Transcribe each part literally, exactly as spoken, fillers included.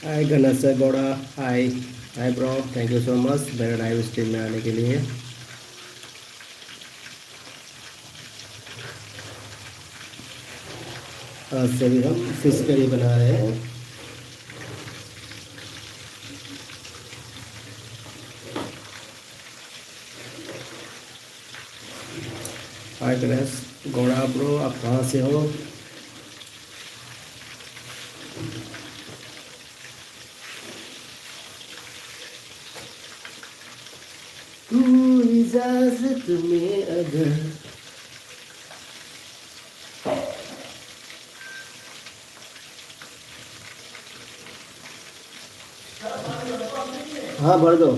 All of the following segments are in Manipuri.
Hi Ganesa Goda, hi. Hi bro, thank you so much मेरे लाइव स्ट्रीम में आने के लिए। आज से भी हम फिश करी बना रहे हैं। हाय गणेश गोड़ा ब्रो, आप कहाँ से हो? तू इजाजत में अगर हाँ भर दो।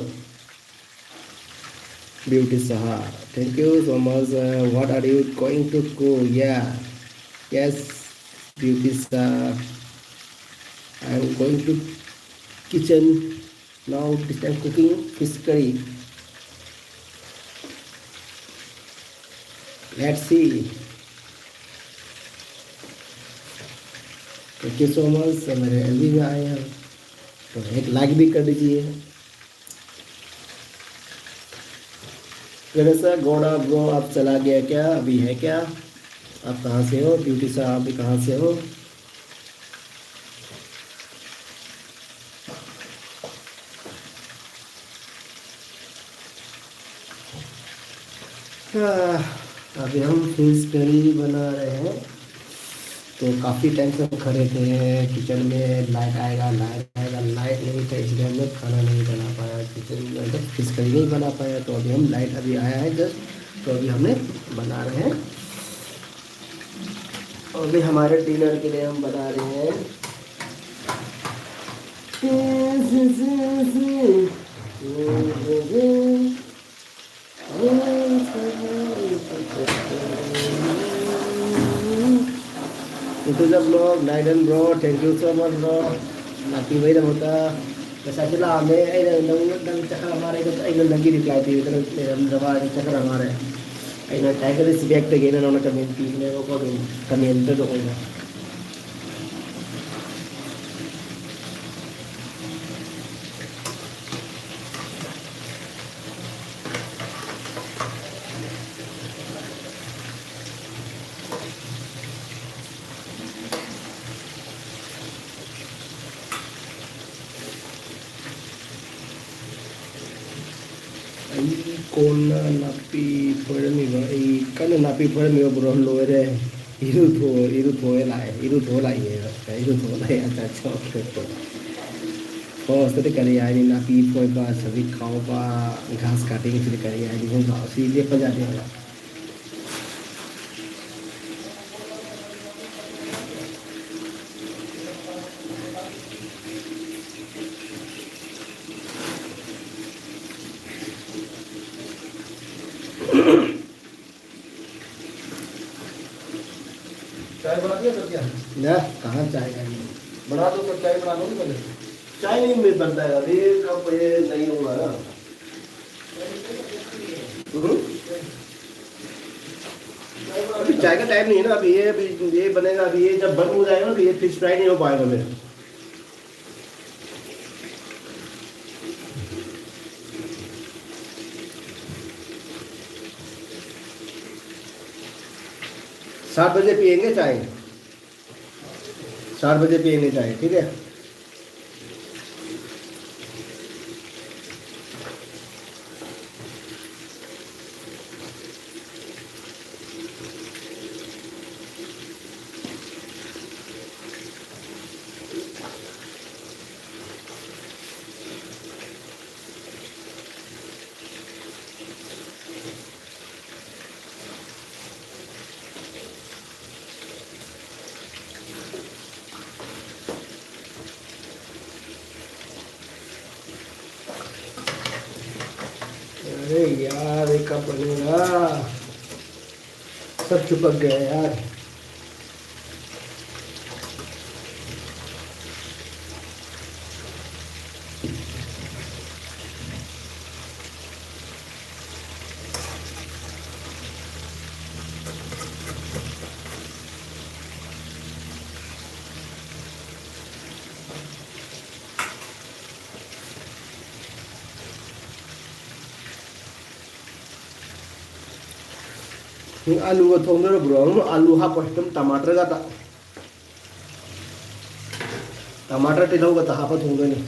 Beauty Saha, thank you so much. Uh, what are you going to cook? Yeah, yes, Beauty Saha, I am going to kitchen now. This time cooking fish curry. Let's see. Thank you so much. मेरे एलबी में आए हैं तो एक लाइक भी कर दीजिए। गणेशा गोड़ा ब्रो, आप चला गया क्या, अभी है क्या? आप कहाँ से हो? ब्यूटी साहब, आप भी कहाँ से हो? हाँ, अभी हम फिश करी बना रहे हैं। तो काफ़ी टाइम से हम खड़े थे किचन में, लाइट आएगा, लाइट आएगा, लाइट नहीं था, इसलिए हम लोग खाना नहीं बना पाया किचन में, मतलब फिश करी नहीं बना पाया। तो अभी हम, लाइट अभी आया है जस्ट, तो अभी हमने बना रहे हैं। और अभी हमारे डिनर के लिए हम बना रहे हैं It is a vlog, Naidan bro, thank you so much bro. ꯂꯥꯛꯄꯤꯕꯒꯤꯗꯃꯛꯇ꯫ ꯉꯁꯥꯏꯁꯨ ꯂꯥꯛꯑꯝꯃꯦ, ꯑꯩꯅ ꯅꯪ, ꯅꯪ ꯆꯠꯈ꯭ꯔ ꯃꯥꯜꯂꯦ, ꯑꯩꯅ, ꯑꯩꯅ ꯅꯪꯒꯤ ꯔꯤꯄ꯭ꯂꯥꯏ ꯄꯤꯕꯗ ꯅꯪ ꯂꯩꯔꯝꯗ꯭ꯔ ꯃꯥꯜꯂꯦ, ꯅꯪ ꯆꯠꯈ꯭ꯔ ꯃꯥꯜꯂꯦ꯫ ꯑꯩꯅ ꯇꯥꯏꯒꯔ ꯔꯤꯁꯄꯦꯛꯇꯒꯤ ꯑꯩꯅ ꯅꯉꯣꯟꯗ ꯀꯃꯦꯟ ꯄꯤꯕꯅꯦꯕꯀꯣ, ꯑꯗꯨꯝ ꯀꯃꯦꯟꯇꯗ ꯑꯣꯏꯅ꯫ ꯑꯩ ꯀꯣꯟꯅ ꯅꯥꯄꯤ ꯐꯣꯏꯔꯝꯃꯤꯕ, ꯑꯩ ꯀꯟꯅ ꯅꯥꯄꯤ ꯐꯣꯏꯔꯝꯃꯤꯕ, ꯕ꯭ꯔꯣ, ꯂꯣꯏꯔꯦ꯫ ꯏꯔꯨꯊꯣꯛ-, ꯏꯔꯨꯊꯣꯛꯑꯦ ꯂꯥꯛꯑꯦ, ꯏꯔꯨꯊꯣꯛꯑ ꯂꯥꯛꯏꯅꯦ, ꯏꯔꯨꯊꯣꯛꯑ ꯂꯥꯛꯑꯦ, ꯑꯆꯥ, ꯆꯣꯛꯈ꯭ꯔꯦ꯫ ꯐꯣꯔꯦꯁꯇꯗꯤ ꯀꯔꯤ ꯍꯥꯏꯅꯤ, ꯅꯥꯄꯤ ꯐꯣꯏꯕ, ꯁꯖꯤꯛ ꯈꯥꯎꯕ, ꯒ꯭ꯔꯥꯁ ꯀꯥꯇꯤꯡꯁꯤꯗꯤ ꯀꯔꯤ ꯍꯥꯏꯅꯤ, ꯈꯪꯗ꯭ꯔꯣ? ꯁꯤ ꯂꯦꯞꯄ ꯌꯥꯗꯦꯕ꯫ चाय बना दिया सर क्या? ना, कहाँ चाय खाएंगे? बना दो सर, चाय बना दो ना पहले। चाय नहीं मिल बनता है अभी, कब ये नहीं हुआ ना। हम्म? अभी चाय का टाइम नहीं है ना, अभी ये, अभी ये बनेगा, अभी ये जब बंद हो जाएगा ना, तो ये फिश फ्राई नहीं हो पाएगा मेरा। सात बजे पियेंगे चाय, चार बजे पियेंगे चाय, ठीक है? अरे यार, ये कब बनेगा? सब चिपक गया यार। ꯑꯂꯨꯒ ꯊꯣꯡꯗꯣꯏꯔꯕ꯭ꯔꯣ? ꯑꯂꯨ ꯍꯥꯞꯄꯣꯏ, ꯑꯗꯨꯝ ꯇꯃꯥꯇꯔꯒ ꯇ-, ꯇꯃꯥꯇꯔ ꯇꯤꯜꯍꯧꯒ ꯇ ꯍꯥꯞꯄ ꯊꯣꯡꯗꯣꯏꯅꯤ꯫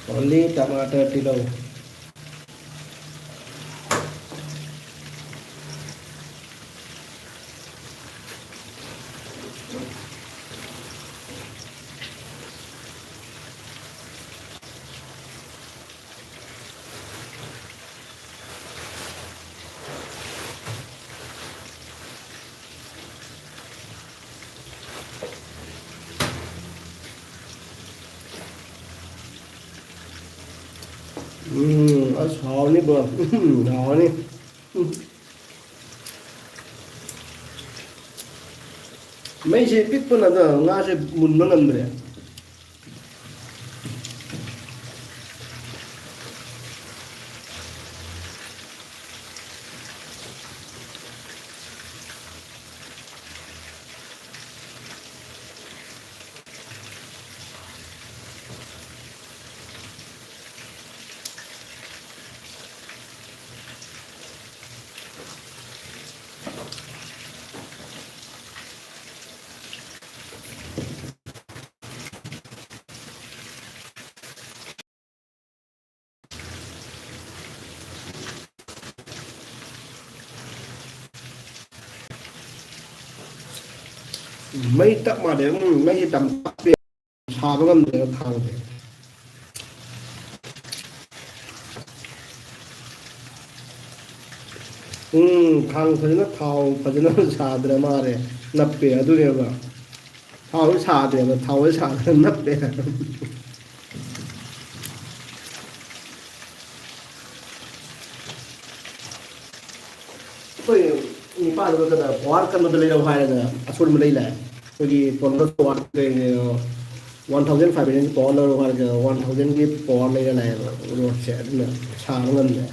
Only ꯇꯃꯥꯇꯔ ꯇꯤꯜꯍꯧ꯫ ꯎꯝ, ꯑꯁ, ꯍꯥꯎꯅꯤꯕꯣ꯫ ꯎꯝ, ꯍꯥꯎꯅꯤ꯫ ꯎꯝ꯫ ꯃꯩꯁꯦ ꯄꯤꯛꯄꯅ ꯑꯗ ꯉꯥꯁꯦ ꯃꯨꯟꯕ ꯉꯝꯗ꯭ꯔꯦ꯫ ꯃꯩ ꯇꯞ ꯃꯥꯜꯂꯦ꯫ ꯎꯝ, ꯃꯩꯁꯦ ꯌꯥꯝ ꯇꯞꯄꯦ꯫ ꯁꯥꯕ ꯉꯝꯗ꯭ꯔꯦꯕ ꯈꯥꯡꯁꯦ꯫ ꯎꯝ, ꯈꯥꯡ ꯐꯖꯅ, ꯊꯥꯎ ꯐꯖꯅ ꯁꯥꯗ꯭ꯔ ꯃꯥꯜꯂꯦ꯫ ꯅꯞꯄꯦ꯫ ꯑꯗꯨꯅꯦꯕ꯫ ꯊꯥꯎꯁꯨ ꯁꯥꯗꯦꯕ, ꯊꯥꯎꯁꯨ ꯁꯥꯗꯅ ꯅꯞꯄꯦ꯫ ꯑꯩꯈꯣꯏ ꯅꯤꯄꯥꯗꯨꯒ ꯀꯩꯅꯣ, ꯄꯋꯥꯔ ꯀꯟꯕꯗ ꯂꯩꯔꯛꯎ ꯍꯥꯏꯔꯒ ꯑꯁꯣꯟꯕ ꯂꯩ ꯂꯥꯛꯑꯦ꯫ ꯑꯩꯈꯣꯏꯒꯤ ꯄꯋꯥꯔ ꯀꯩꯅꯣ, one thousand five hundred power ꯂꯧꯔꯛꯎ ꯍꯥꯏꯔꯒ ꯋꯥꯟ ꯊꯥꯎꯖꯟꯒꯤ ꯄꯋꯥꯔ ꯂꯩꯔ ꯂꯥꯛꯑꯦꯕ ꯔꯣꯗꯁꯦ꯫ ꯑꯗꯨꯅ ꯁꯥꯕ ꯉꯝꯗꯦ꯫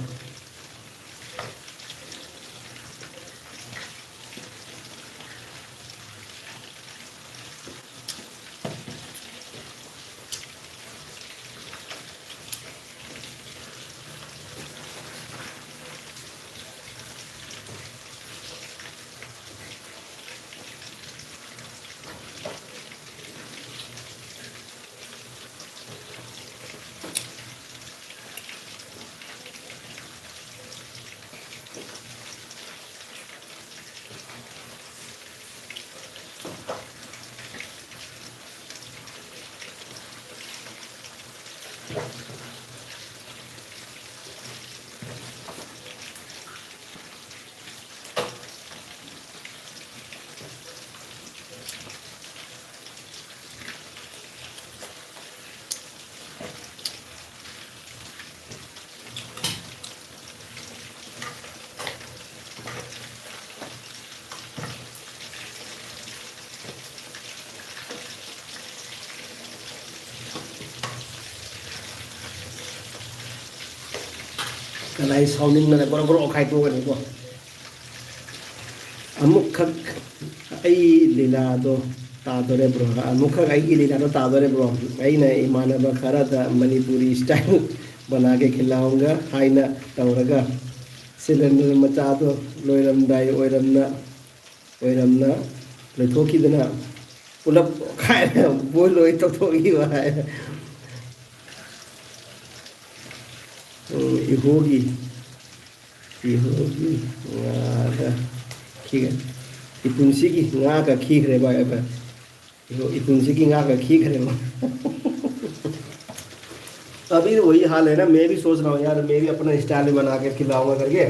ꯂꯥꯏ ꯁꯥꯎꯅꯤꯡꯗꯅ ꯒꯣꯔꯣ ꯒꯣꯔꯣ ꯈꯥꯏꯗꯣꯛꯑꯅꯤꯀꯣ꯫ ꯑꯃꯨꯛꯈꯛ ꯑꯩ ꯂꯤꯂꯥꯗꯣ ꯇꯥꯗꯣꯔꯦ ꯕ꯭ꯔꯣ꯫ ꯑꯃꯨꯛꯈꯛ ꯑꯩꯒꯤ ꯂꯤꯂꯥꯗꯣ ꯇꯥꯗꯣꯔꯦ ꯕ꯭ꯔꯣ꯫ ꯑꯩꯅ ꯏꯃꯥꯟꯅꯕ ꯈꯔꯗ ꯃꯅꯤꯄꯨꯔꯤ ꯁ꯭ꯇꯥꯏꯜ ꯕꯅꯥ ꯀꯦ ꯈꯤꯂꯥꯎꯒ ꯍꯥꯏꯅ ꯇꯧꯔꯒ ꯁꯤꯂꯤꯟꯗꯔ ꯃꯆꯥꯗꯣ ꯂꯣꯏꯔꯝꯗꯥꯏ ꯑꯣꯏꯔꯝꯅ ꯑꯣꯏꯔꯝꯅ ꯂꯣꯏꯊꯣꯛꯈꯤꯗꯅ ꯄꯨꯂꯞ ꯈꯥꯏꯅ ꯕꯣꯏ ꯂꯣꯏ ꯇꯧꯊꯣꯛꯈꯤꯕ ꯍꯥꯏ꯫ ꯎꯝ, ꯏꯍꯣꯒꯤ, ꯏꯍꯣꯒꯤ ꯉꯥꯒ ꯈꯤꯒ, ꯏꯄꯨꯟꯁꯤꯒꯤ ꯉꯥꯒ ꯈꯤꯈ꯭ꯔꯦ ꯚꯥꯏ ꯑꯩꯈꯣꯏ꯫ ꯏꯍꯣ, ꯏꯄꯨꯟꯁꯤꯒꯤ ꯉꯥꯒ ꯈꯤꯈ꯭ꯔꯦꯕ꯫ अभी तो वही हाल है ना, मैं भी सोच रहा हूँ यार, मैं भी अपना स्टाइल में बना के खिलाऊंगा करके।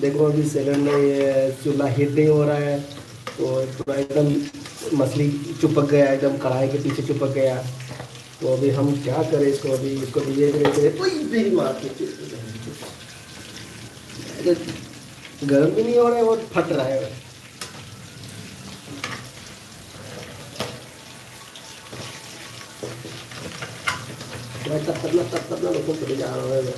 देखो अभी सिलेंडर, ये चूल्हा हीट नहीं हो रहा है, तो पूरा एकदम मछली चिपक गया, एकदम कढ़ाई के पीछे चिपक गया। तो अभी हम क्या करें इसको, अभी इसको धीरे धीरे धीरे, ओए, मेरी माँ की, गर्म भी नहीं हो रहा है और फट रहा है। मैं तब तक ना, तब तक ना लोगों को चले जा रहा हूँ मैं।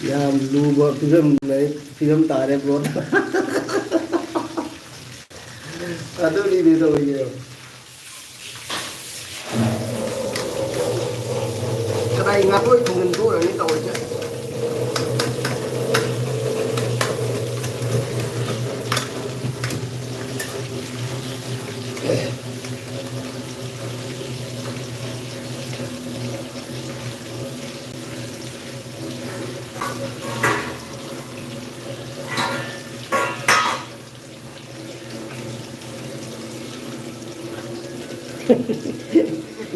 ꯌꯥꯝ ꯂꯨꯕ ꯐꯤꯕꯝ, ꯐꯤꯕꯝ ꯇꯥꯔꯦ ꯕ꯭ꯔꯣ꯫ ꯑꯗꯨꯅꯤꯅꯦ ꯇꯧꯔꯤꯁꯦ꯫ ꯀꯗꯥꯏ ꯉꯥꯇꯣꯏ ꯊꯣꯡꯖꯤꯟ ꯊꯣꯛꯎꯔꯅꯤ ꯇꯧꯔꯤꯁꯦ꯫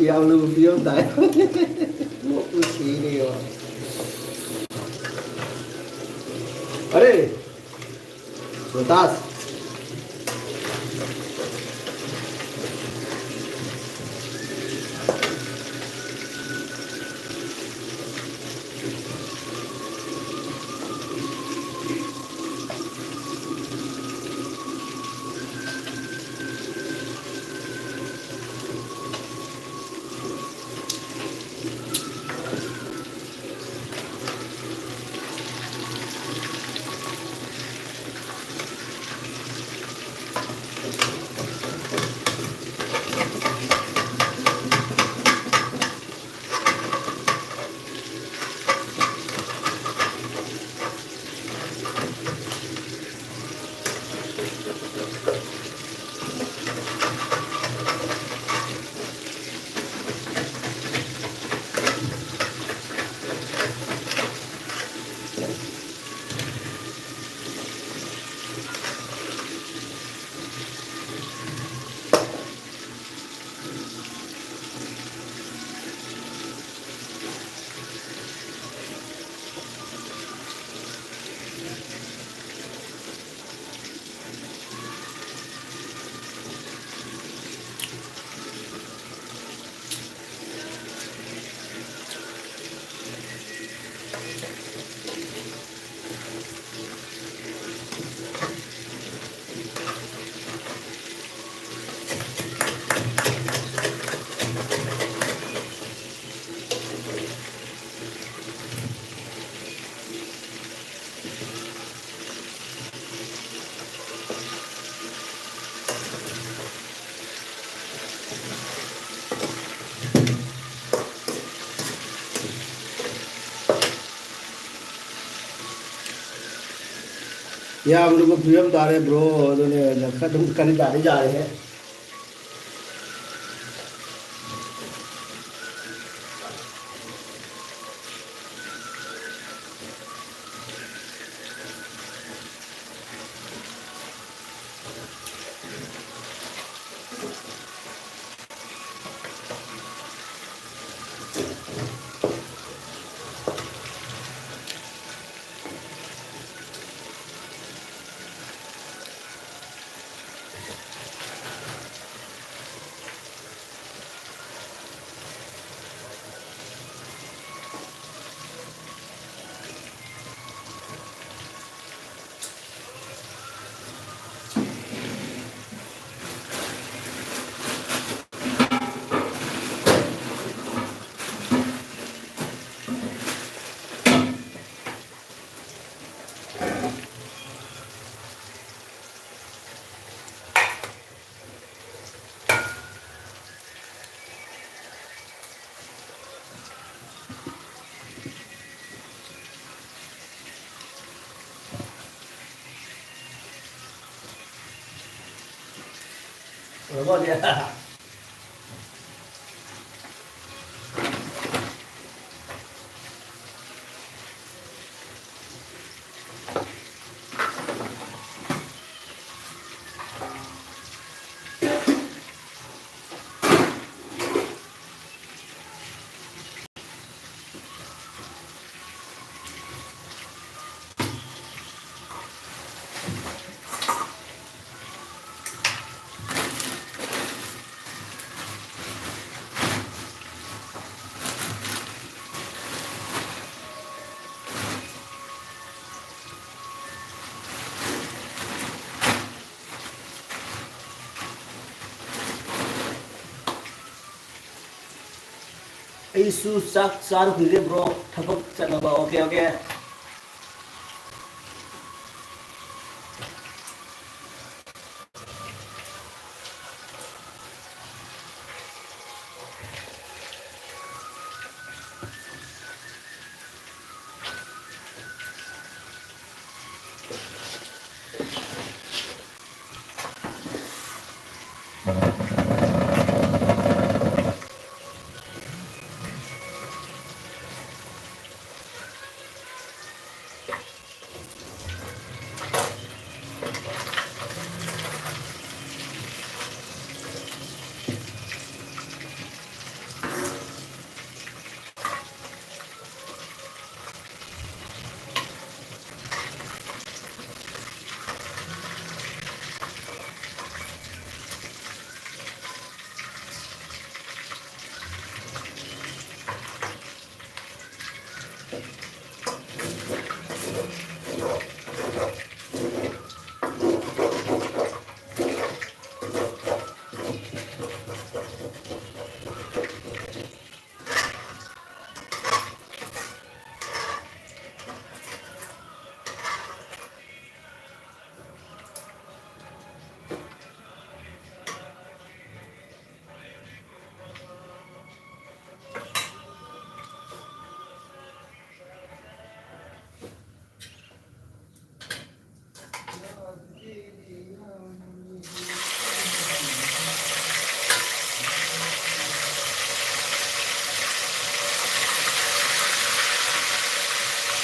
ꯌꯥꯝ ꯂꯨꯕ ꯐꯤꯕꯝ ꯇꯥꯏ꯫ ꯅꯣꯛꯄꯗ ꯁꯤꯔꯦꯕ꯫ ꯑꯔꯦ, ꯔꯣꯇꯥꯁ꯫ ꯌꯥꯝ ꯂꯨꯕ ꯐꯤꯕꯝ ꯇꯥꯔꯦ, ꯕ꯭ꯔꯣ꯫ ꯑꯗꯨꯅꯦ, ꯑꯗꯨꯝ ꯀꯔꯤ ꯇꯥꯔꯦ ꯌꯥꯔꯦꯍꯦ꯫ ꯋꯥꯅꯤ꯫ ꯑꯩꯁꯨ ꯆꯥꯛ ꯆꯥꯔꯨꯈꯤꯒꯦ bro, ꯊꯕꯛ ꯆꯠꯅꯕ꯫ Okay, okay꯫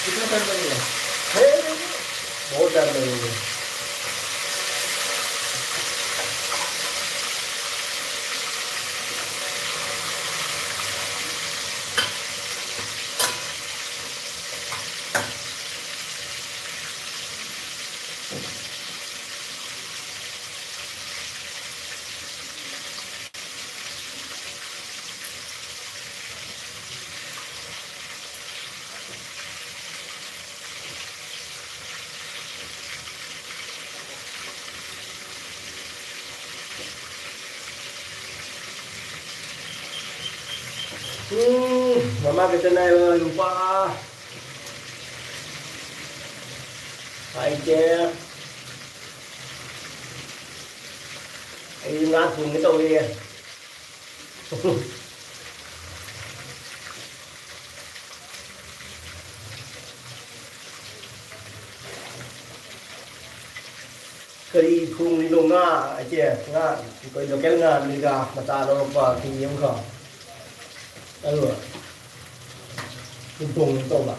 कितना टाइम लगेगा? हे, बहुत टाइम लगेगा। ꯎꯝ, ꯃꯃꯥ ꯀꯩꯇ ꯅꯥꯏꯕ ꯅꯨꯄꯥ꯫ ꯍꯥꯏꯒꯦ꯫ ꯑꯩ ꯉꯥ ꯊꯣꯡꯒꯦ ꯇꯧꯔꯤꯌꯦ꯫ ꯀꯔꯤ ꯊꯣꯡꯉꯤꯅꯣ? ꯉꯥ ꯍꯥꯏꯁꯦ, ꯉꯥ, ꯑꯩꯈꯣꯏ ꯂꯣꯀꯦꯜ ꯉꯥ, ꯃꯤꯔꯒꯥ ꯃꯆꯥ ꯂꯧꯔꯛꯄ ꯀꯦ ꯖꯤ ꯑꯃꯈꯛ꯫ ꯑꯗꯨꯒ ꯊꯣꯡꯒꯦ ꯇꯧꯕ꯫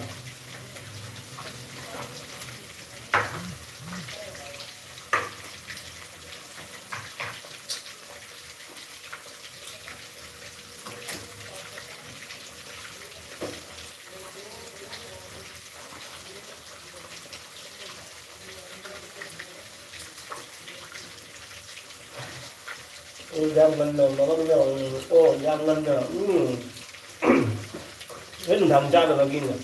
ꯑꯣ, ꯌꯥꯝ ꯉꯟꯅ ꯃꯔꯝ ꯌꯥꯎꯔꯦ꯫ ꯑꯣ, ꯌꯥꯝ ꯉꯟꯅ꯫ ꯎꯝ꯫ ꯍꯣꯔꯦꯟ ꯅꯨꯡꯗꯥꯡ ꯆꯥꯅꯕꯒꯤꯅ꯫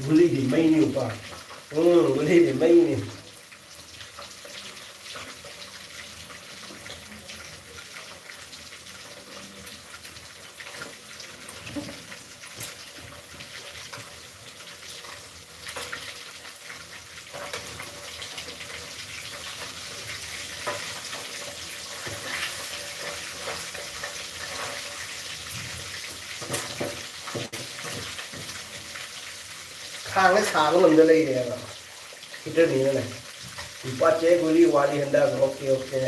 ꯒꯨꯂꯤꯗꯤ ꯃꯩꯅꯤ ꯎꯄꯥ꯫ ꯎꯝ, ꯒꯨꯂꯤꯗꯤ ꯃꯩꯅꯤ꯫ ꯈꯥꯡꯅ ꯁꯥꯕ ꯉꯝꯗ ꯂꯩꯔꯦꯕ꯫ ꯍꯤꯇꯔꯅꯤꯅꯅꯦ꯫ ꯂꯨꯄꯥ ꯆꯦ ꯒꯨꯂꯤ ꯋꯥꯠꯂꯤ ꯍꯟꯗꯛ꯫ Okay, okay.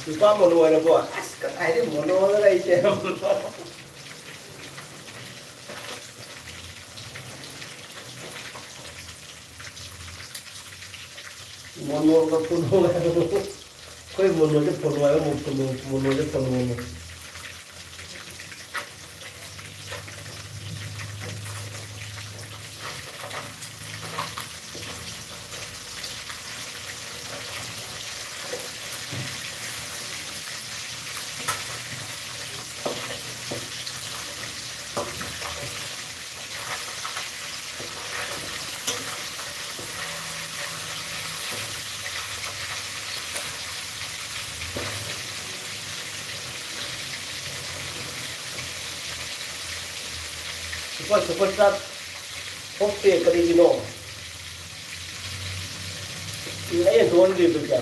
ꯅꯨꯄꯥ ꯃꯣꯅꯣ ꯑꯣꯏꯔꯕꯣ? ꯑꯁ, ꯀꯗꯥꯏꯗꯩ ꯃꯣꯅꯣꯅꯣꯗ ꯑꯩꯁꯦ꯫ ꯃꯣꯅꯣꯒ ꯐꯣꯅꯣꯒ꯫ ꯑꯩꯈꯣꯏ ꯃꯣꯅꯣꯁꯦ ꯐꯣꯅꯣ ꯍꯥꯏꯕ, ꯃꯣ-, ꯐꯣꯅꯣ, ꯃꯣꯅꯣꯁꯦ ꯐꯣꯅꯣꯅꯦ꯫ ꯁꯨꯄꯔ, ꯁꯨꯄꯔ ꯆꯥꯠ ꯊꯣꯛꯇꯦ ꯀꯔꯤꯒꯤꯅꯣ? ꯑꯩꯅ ꯊꯣꯛꯍꯟꯗ꯭ꯔꯤꯕꯗꯨꯗ꯫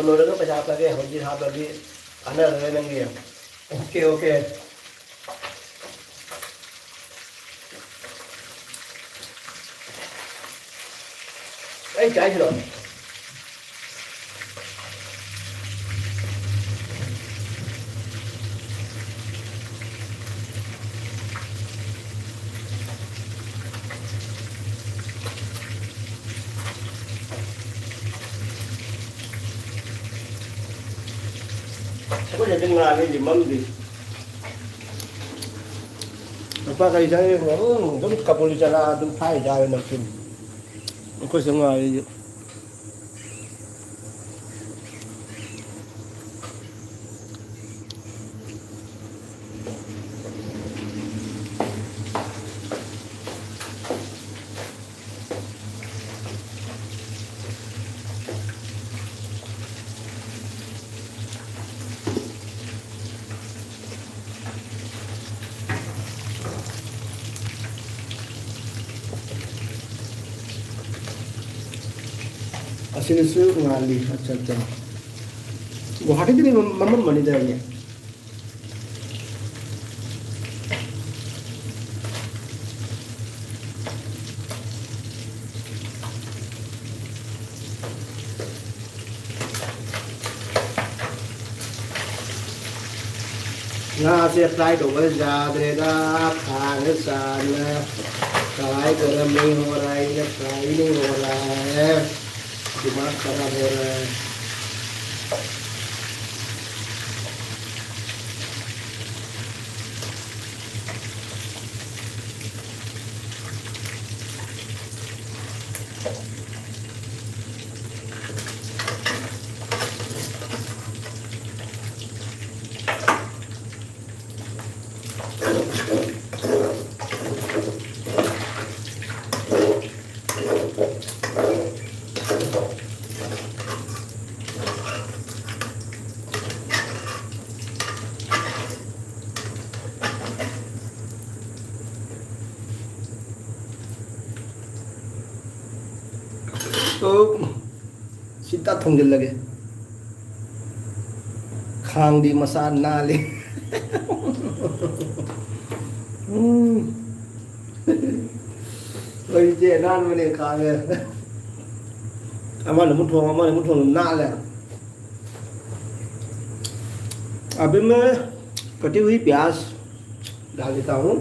ꯂꯣꯏꯔꯒ ꯄꯩꯁꯥ ꯍꯥꯞꯄꯒꯦ, ꯍꯧꯖꯤꯛ ꯍꯥꯞꯄꯗꯤ ꯀꯥꯟꯅꯔꯔꯣꯏ ꯅꯪꯒꯤ꯫ Okay, okay. ꯑꯩ ꯆꯥꯏꯁꯤꯔꯣ? ꯑꯩꯈꯣꯏ ꯁꯤꯗ ꯉꯥꯅꯤꯗꯤ ꯃꯝꯗꯦ꯫ ꯂꯨꯄꯥ ꯀꯔꯤ ꯆꯪꯉꯤ? ꯎꯝ, ꯑꯗꯨꯝ ꯀꯕꯨꯂꯤ ꯆꯅꯥ ꯑꯗꯨꯝ ꯐꯥꯏ ꯆꯥꯔꯦ ꯅꯪꯁꯨ꯫ ꯑꯩꯈꯣꯏ ꯁꯤꯗ ꯉꯥꯅꯤꯗꯤ꯫ ꯑꯁꯤꯅꯁꯨ ꯉꯥꯜꯂꯤ꯫ ꯑꯠꯆꯥ, ꯑꯠꯆꯥ꯫ ꯒꯨꯋꯥꯍꯥꯇꯤꯗꯗꯤ ꯃꯝ-, ꯃꯝꯃꯝꯃꯅꯤꯗ ꯏꯅꯦ꯫ ꯉꯥꯁꯦ fry ꯇꯧꯕ ꯌꯥꯗ꯭ꯔꯦꯗ꯫ ꯈꯥꯡꯗ ꯆꯥꯝꯂꯦ꯫ ꯀꯔꯥꯏ ꯒꯔꯝꯅꯤ ꯍꯣ ꯔꯍꯥ ꯍꯦ, fry ꯅꯍꯤ ꯍꯣ ꯔꯍꯥ ꯍꯦ꯫ ꯗꯤꯃꯥꯒ ꯈꯔꯥꯕ ꯍꯣ ꯔꯍꯥ ꯍꯦ꯫ ꯑꯣ, ꯁꯤ ꯇ ꯊꯣꯡꯖꯤꯜꯂꯒꯦ꯫ ꯈꯥꯡꯗꯤ ꯃꯁꯥ ꯅꯥꯜꯂꯤ꯫ ꯎꯝ꯫ ꯑꯩꯁꯦ ꯅꯥꯟꯕꯅꯦ ꯈꯥꯡꯉꯦ꯫ ꯑꯃꯅ ꯑꯃꯨꯛ ꯊꯣꯡ, ꯑꯃꯅ ꯑꯃꯨꯛ ꯊꯣꯡ, ꯅꯥꯜꯂꯦ꯫ अभी मैं कटी हुई प्याज डाल देता हूँ।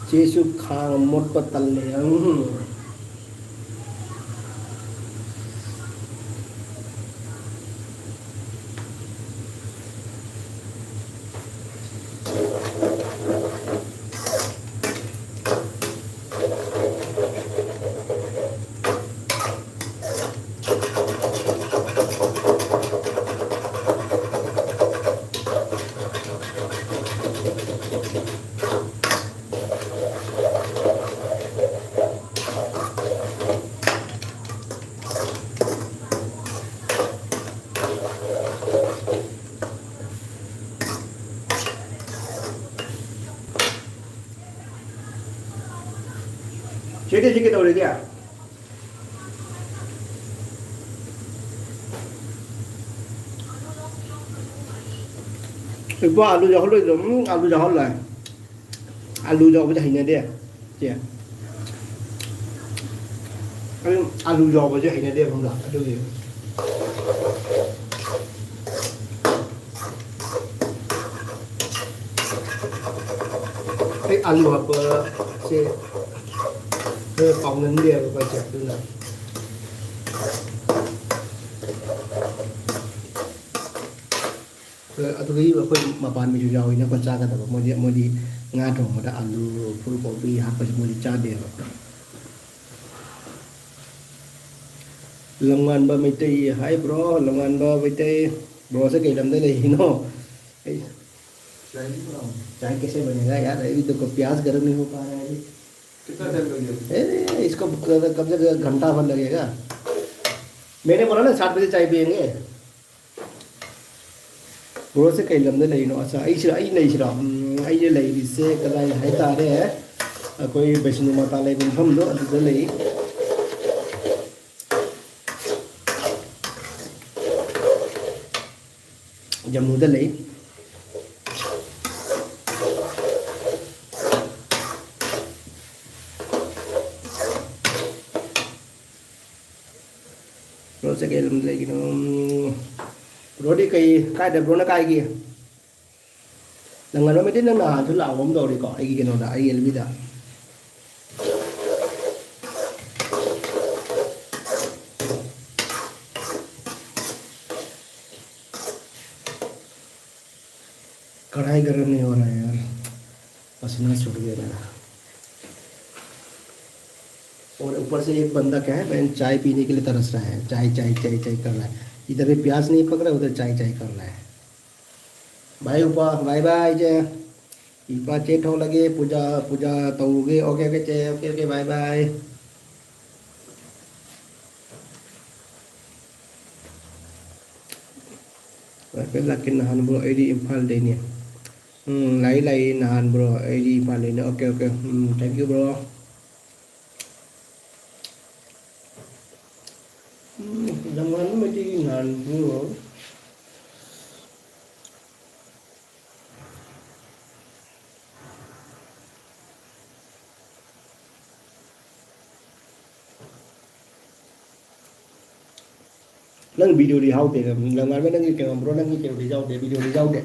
ꯆꯦꯁꯨ ꯈꯥꯡ ꯃꯣꯠꯄ ꯇꯜꯂꯦ꯫ ꯎꯝ꯫ ꯁꯤꯗꯤ ꯁꯤ ꯀꯩꯗꯧꯔꯤꯒꯦ? ꯏꯕꯣ, ꯑꯂꯨ ꯌꯥꯎꯍꯜꯂꯣꯏꯗ꯭ꯔꯣ? ꯎꯝ, ꯑꯂꯨ ꯌꯥꯎꯍꯜꯂꯣꯏ꯫ ꯑꯂꯨ ꯌꯥꯎꯕꯁꯦ ꯍꯩꯅꯗꯦ꯫ ꯆꯦ꯫ ꯑꯗꯨꯝ ꯑꯂꯨ ꯌꯥꯎꯕꯁꯦ ꯍꯩꯅꯗꯦꯕ, ꯈꯪꯕ꯭ꯔꯥ? ꯑꯗꯨꯒꯤ꯫ ꯑꯩ ꯑꯂꯨ ꯍꯥꯞꯄꯁꯦ ꯈꯔ ꯄꯥꯝꯒꯟꯗꯦꯕ ꯑꯩꯈꯣꯏꯁꯦ, ꯑꯗꯨꯅ꯫ ꯑꯗꯨꯒꯤ ꯑꯩꯈꯣꯏ ꯃꯄꯥꯟ ꯃꯤꯁꯨ ꯌꯥꯎꯋꯤꯅꯀꯣ ꯆꯥꯒꯗꯕ꯫ ꯃꯣꯏꯗꯤ, ꯃꯣꯏꯗꯤ ꯉꯥ ꯊꯣꯡꯕꯗ ꯑꯂꯨ, ꯐꯨꯜ ꯀꯣꯕꯤ ꯍꯥꯞꯄꯁꯦ ꯃꯣꯏꯗꯤ ꯆꯥꯗꯦꯕ꯫ ꯂꯝꯉꯥꯟꯕ ꯃꯩꯇꯩ, ꯍꯥꯏ ꯕ꯭ꯔꯣ, ꯂꯝꯉꯥꯟꯕ ꯃꯩꯇꯩ꯫ ꯕ꯭ꯔꯣꯁꯦ ꯀꯩ ꯂꯝꯗ ꯂꯩꯔꯤꯅꯣ? ꯑꯩ ꯆꯥꯏ ꯀꯦꯁꯦ ꯕꯅꯦꯒꯥ ꯌꯥꯔ, ꯑꯩ ꯗꯨꯀꯣ ꯄꯤꯌꯥꯖ ꯒꯔꯝ ꯅꯍꯤ ꯍꯣ ꯄꯥ ꯔꯍꯥ ꯍꯥꯏ꯫ कितना टाइम लगेगा? ए, इसको कम से कम घंटा भर लगेगा। मैंने बोला ना, सात बजे चाय पियेंगे। ꯕ꯭ꯔꯣꯁꯦ ꯀꯩ ꯂꯝꯗ ꯂꯩꯔꯤꯅꯣ? ꯑꯠꯆꯥ, ꯑꯩꯁꯤꯔ-, ꯑꯩ ꯂꯩꯁꯤꯔꯣ? ꯎꯝ, ꯑꯩꯅ ꯂꯩꯔꯤꯁꯦ ꯀꯗꯥꯏ ꯍꯥꯏ ꯇꯥꯔꯦ, ꯑꯩꯈꯣꯏ ꯕꯩꯁꯅꯨ ꯃꯥꯇꯥ ꯂꯩꯕ ꯃꯐꯝꯗꯣ ꯑꯗꯨꯗ ꯂꯩ꯫ ꯖꯝꯃꯨꯗ ꯂꯩ꯫ ꯕ꯭ꯔꯣꯁꯦ ꯀꯩ ꯂꯝꯗ ꯂꯩꯒꯤꯅꯣ? ꯕ꯭ꯔꯣꯗꯤ ꯀꯩ, ꯀꯥꯏꯗ ꯕ꯭ꯔꯣꯅ ꯀꯥꯏꯒꯤ? ꯅꯪ ꯉꯔꯃꯤꯗꯤ ꯅꯪ ꯅꯍꯥꯟꯁꯨ ꯂꯥꯛꯄ ꯑꯃ ꯇꯧꯔꯤꯀꯣ, ꯑꯩꯒꯤ ꯀꯩꯅꯣꯗ, ꯑꯩꯒꯤ ꯑꯦꯜ ꯕꯤꯗ꯫ कढ़ाई गर्म नहीं हो रहा है यार, पसीना छूट गया मेरा। और ऊपर से एक बंदा क्या है, बहन चाय पीने के लिए तरस रहा है, चाय चाय चाय चाय कर रहा है। इधर भी प्याज नहीं पक रहा, उधर चाय चाय कर रहा है। भाई ऊपर बाय बाय जे। ꯏꯄꯥ ꯆꯦ ꯊꯣꯛꯂꯒꯦ, ꯄꯨꯖꯥ, ꯄꯨꯖꯥ ꯇꯧꯔꯨꯒꯦ꯫ ꯑꯣꯀꯦ, ꯑꯣꯀꯦ, ꯆꯦ, ꯑꯣꯀꯦ, ꯑꯣꯀꯦ, ꯕꯥꯏ, ꯕꯥꯏ꯫ ꯍꯥꯏꯐꯦꯠ ꯂꯥꯛꯀꯦ ꯅꯍꯥꯟ, ꯕ꯭ꯔꯣ, ꯑꯩꯗꯤ ꯏꯝꯐꯥꯜꯗꯩꯅꯦ꯫ ꯎꯝ, ꯂꯥꯛꯏ, ꯂꯥꯛꯏ ꯅꯍꯥꯟ, ꯕ꯭ꯔꯣ, ꯑꯩꯗꯤ ꯏꯝꯐꯥꯜꯗꯩꯅꯦ꯫ Okay, okay, um, thank you, bro. Um, ꯖꯃꯥꯟ ꯃꯩꯇꯩꯒꯤ ꯅꯍꯥꯟ, ꯕ꯭ꯔꯣ꯫ ꯅꯪ ꯚꯤꯗꯤꯑꯣꯗꯤ ꯌꯥꯎꯗꯦ, ꯅꯪ ꯉꯥꯏꯕ ꯅꯪꯒꯤ ꯀꯩꯅꯣ, ꯕ꯭ꯔꯣ, ꯅꯪꯒꯤ ꯀꯩꯅꯣꯗꯤ ꯌꯥꯎꯗꯦ, ꯚꯤꯗꯤꯑꯣꯗꯤ ꯌꯥꯎꯗꯦ꯫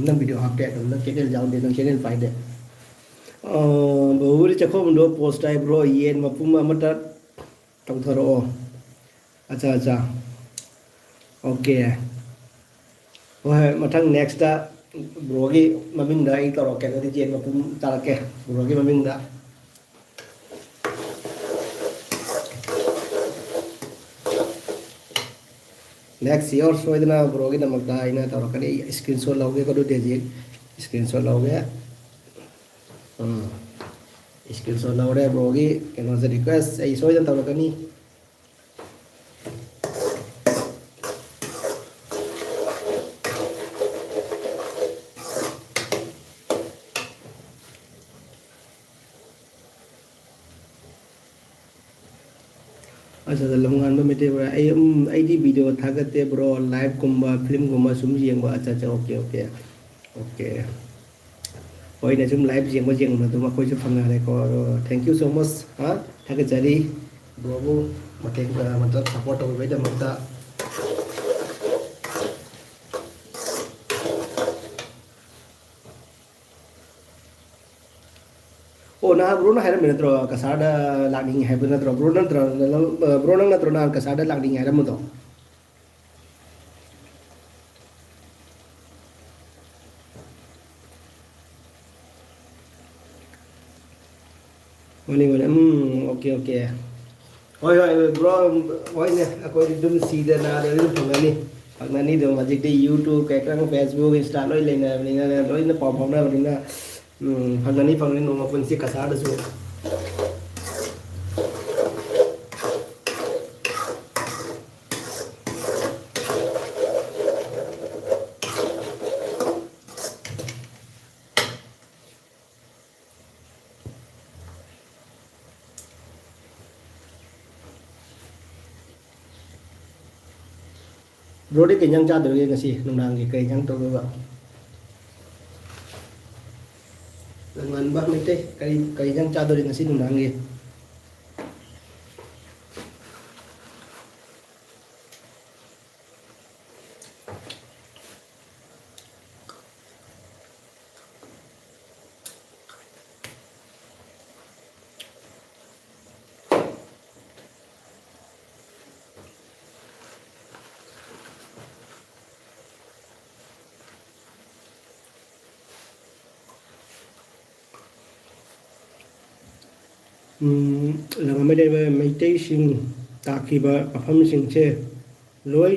ꯅꯪ ꯚꯤꯗꯤꯑꯣ ꯍꯥꯞꯇꯦ, ꯑꯗꯨꯝ ꯅꯪ ꯆꯦꯅꯦꯜ ꯌꯥꯎꯗꯦ, ꯅꯪ ꯆꯦꯅꯦꯜ ꯄꯥꯏꯗꯦ꯫ ꯑ, ꯕꯍꯨꯕꯂꯤ ꯆꯥꯛꯈꯨꯝꯗꯣ ꯄꯣꯁ ꯇꯥꯏ, ꯕ꯭ꯔꯣ, ꯌꯦꯟ ꯃꯄꯨꯝ ꯑꯃꯇ ꯇꯧꯊꯔꯛꯑꯣ꯫ ꯑꯠꯆꯥ, ꯑꯠꯆꯥ꯫ ꯑꯣꯀꯦ꯫ ꯍꯣꯏ, ꯍꯣꯏ, ꯃꯊꯪ ꯅꯦꯛꯁꯇ ꯕ꯭ꯔꯣꯒꯤ ꯃꯃꯤꯡꯗ ꯑꯩ ꯇꯧꯔꯛꯀꯦ, ꯑꯗꯨꯗꯤ ꯌꯦꯟ ꯃꯄꯨꯝ ꯇꯥꯔꯛꯀꯦ ꯕ꯭ꯔꯣꯒꯤ ꯃꯃꯤꯡꯗ꯫ Next year ꯁꯣꯏꯗꯅ ꯕ꯭ꯔꯣꯒꯤꯗꯃꯛꯇ ꯑꯩꯅ ꯇꯧꯔꯛꯀꯅꯤ꯫ ꯑꯩ ꯏꯁꯀ꯭ꯔꯤꯟ ꯁꯣꯠ ꯂꯧꯒꯦꯀꯣ, ꯑꯗꯨꯗꯤ ꯍꯧꯖꯤꯛ ꯏꯁꯀ꯭ꯔꯤꯟ ꯁꯣꯠ ꯂꯧꯒꯦ꯫ ꯎꯝ꯫ Screenshot ꯂꯧꯔꯦ ꯕ꯭ꯔꯣꯒꯤ ꯀꯩꯅꯣꯁꯦ, request ꯑꯩ ꯁꯣꯏꯗꯅ ꯇꯧꯔꯛꯀꯅꯤ꯫ ꯑꯠꯆꯥ, ꯂꯝꯉꯥꯟꯕ ꯃꯩꯇꯩ ꯕ꯭ꯔꯣ꯫ ꯑꯩ, ꯎꯝ, ꯑꯩꯗꯤ video ꯊꯥꯒꯠꯇꯦ ꯕ꯭ꯔꯣ, live ꯀꯨꯝꯕ, film ꯒꯨꯝꯕ ꯁꯨꯝ ꯌꯦꯡꯕ꯫ ꯑꯠꯆꯥ, ꯑꯠꯆꯥ, okay, okay, okay꯫ ꯍꯣꯏꯅꯦ, ꯁꯨꯝ live ꯌꯦꯡꯕ, ꯌꯦꯡꯕꯗ ꯑꯗꯨꯝ ꯑꯩꯈꯣꯏꯁꯨ ꯐꯪꯅꯔꯦꯀꯣ꯫ ꯑꯗꯣ thank you so much, ꯍꯥ? ꯊꯥꯒꯠꯆꯔꯤ ꯕ꯭ꯔꯣꯕꯨ ꯃꯇꯦꯡ, ꯑ, ꯃꯇꯦꯡ support ꯇꯧꯕꯤꯕꯩꯗꯃꯛꯇ꯫ ꯑꯣ, ꯅꯍꯥꯟ ꯕ꯭ꯔꯣꯅ ꯍꯥꯏꯔꯝꯃꯤ ꯅꯠꯇ꯭ꯔꯣ, ꯀꯁꯥꯔꯗ ꯂꯥꯛꯅꯤꯡꯉꯤ ꯍꯥꯏꯕ ꯅꯠꯇ꯭ꯔꯣ? ꯕ꯭ꯔꯣ ꯅꯠꯇ꯭ꯔꯣ, ꯕ꯭ꯔꯣ ꯅꯪ ꯅꯠꯇ꯭ꯔꯣ ꯅꯍꯥꯟ ꯀꯁꯥꯔꯗ ꯂꯥꯛꯅꯤꯡꯉꯤ ꯍꯥꯏꯔꯝꯕꯗꯣ? ꯍꯣꯏꯅꯦ, ꯍꯣꯏꯅꯦ, ꯎꯝ, okay, okay꯫ ꯍꯣꯏ, ꯍꯣꯏ, ꯕ꯭ꯔꯣ, ꯍꯣꯏꯅꯦ, ꯑꯩꯈꯣꯏꯗꯤ ꯑꯗꯨꯝ ꯁꯤꯗ ꯅꯥꯗ ꯑꯗꯨꯝ ꯐꯪꯒꯅꯤ꯫ ꯐꯪꯒꯅꯤ ꯑꯗꯨꯝ꯫ ꯍꯧꯖꯤꯛꯇꯤ YouTube, ꯀꯩꯀꯥ, Facebook, Insta ꯂꯣꯏ ꯂꯩꯅꯔꯕꯅꯤꯅ, ꯂꯣꯏꯅ ꯄꯥꯎ ꯐꯥꯎꯅꯕꯅꯤꯅ, ꯎꯝ, ꯐꯪꯒꯅꯤ, ꯐꯪꯒꯅꯤ, ꯅꯣꯡꯃ ꯄꯨꯟꯁꯤ ꯀꯁꯥꯔꯗꯁꯨ꯫ ꯕ꯭ꯔꯣꯗꯤ ꯀꯩ ꯏꯟꯖꯥꯡ ꯆꯥꯗꯣꯔꯤꯒꯦ ꯉꯁꯤ ꯅꯨꯡꯗꯥꯡꯒꯤ? ꯀꯩ ꯏꯟꯖꯥꯡ ꯇꯧꯗꯣꯏꯕ? ꯂꯝꯉꯥꯟꯕ ꯃꯩꯇꯩ, ꯀꯔꯤ, ꯀꯔꯤ ꯏꯟꯖꯥꯡ ꯆꯥꯗꯣꯔꯤ ꯉꯁꯤ ꯅꯨꯡꯗꯥꯡꯒꯤ? ꯎꯝ, ꯂꯝ ꯑꯃꯗ ꯂꯩꯕ ꯃꯩꯇꯩꯁꯤꯡ ꯇꯥꯈꯤꯕ ꯃꯐꯝꯁꯤꯡꯁꯦ ꯂꯣꯏ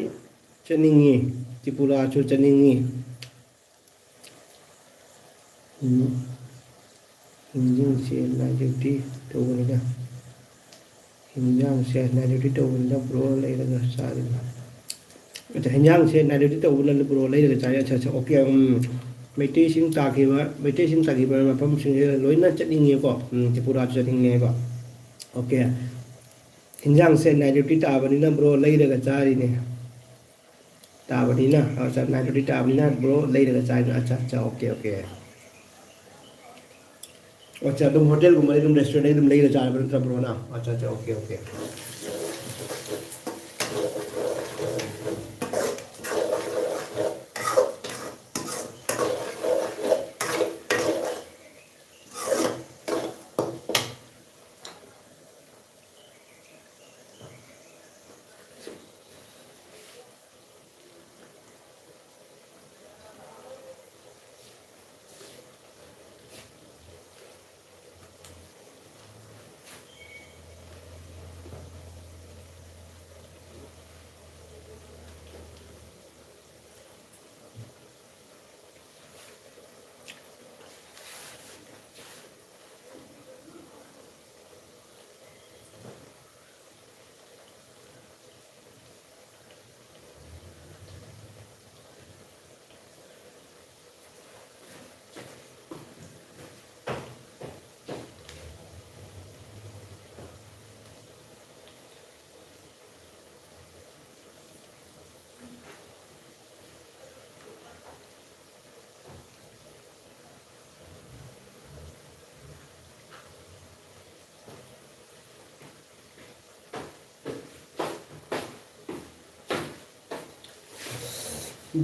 ꯆꯠꯅꯤꯡꯉꯤ꯫ ꯇ꯭ꯔꯤꯄꯨꯔꯥꯁꯨ ꯆꯠꯅꯤꯡꯉꯤ꯫ ꯎꯝ꯫ ꯍꯤꯟꯖꯥꯡꯁꯦ night duty ꯇꯧꯕꯅꯤꯅ, ꯍꯤꯟꯖꯥꯡꯁꯦ night duty ꯇꯧꯕꯅꯤꯅ bro ꯂꯩꯔꯒ ꯆꯥꯔꯤꯕ꯫ ꯑꯗ ꯍꯤꯟꯖꯥꯡꯁꯦ night duty ꯇꯧꯕꯅ bro ꯂꯩꯔꯒ ꯆꯥꯔꯤ꯫ ꯑꯠꯆꯥ, ꯑꯠꯆꯥ, okay, ꯎꯝ꯫ ꯃꯩꯇꯩꯁꯤꯡ ꯇꯥꯈꯤꯕ, ꯃꯩꯇꯩꯁꯤꯡ ꯇꯥꯈꯤꯕ ꯃꯐꯝꯁꯤꯡꯁꯦ ꯂꯣꯏꯅ ꯆꯠꯅꯤꯡꯉꯦꯀꯣ꯫ ꯎꯝ, ꯇ꯭ꯔꯤꯄꯨꯔꯥꯁꯨ ꯆꯠꯅꯤꯡꯉꯦꯀꯣ꯫ Okay꯫ ꯍꯤꯟꯖꯥꯡꯁꯦ night duty ꯇꯥꯕꯅꯤꯅ bro ꯂꯩꯔꯒ ꯆꯥꯔꯤꯅꯦ꯫ ꯇꯥꯕꯅꯤꯅ, ꯑꯠꯆꯥ, night duty ꯇꯥꯕꯅꯤꯅ bro ꯂꯩꯔꯒ ꯆꯥꯔꯤꯅꯦ꯫ ꯑꯠꯆꯥ, ꯑꯠꯆꯥ, okay, okay꯫ ꯑꯠꯆꯥ, ꯑꯗꯨꯝ ꯍꯣꯇꯦꯜꯒꯨꯝꯕꯗꯤ ꯑꯗꯨꯝ restaurant ꯑꯗꯨꯝ ꯂꯩꯔ ꯆꯥꯔꯕ ꯅꯠꯇ꯭ꯔ bro ꯅ? ꯑꯠꯆꯥ, ꯑꯠꯆꯥ, okay, okay꯫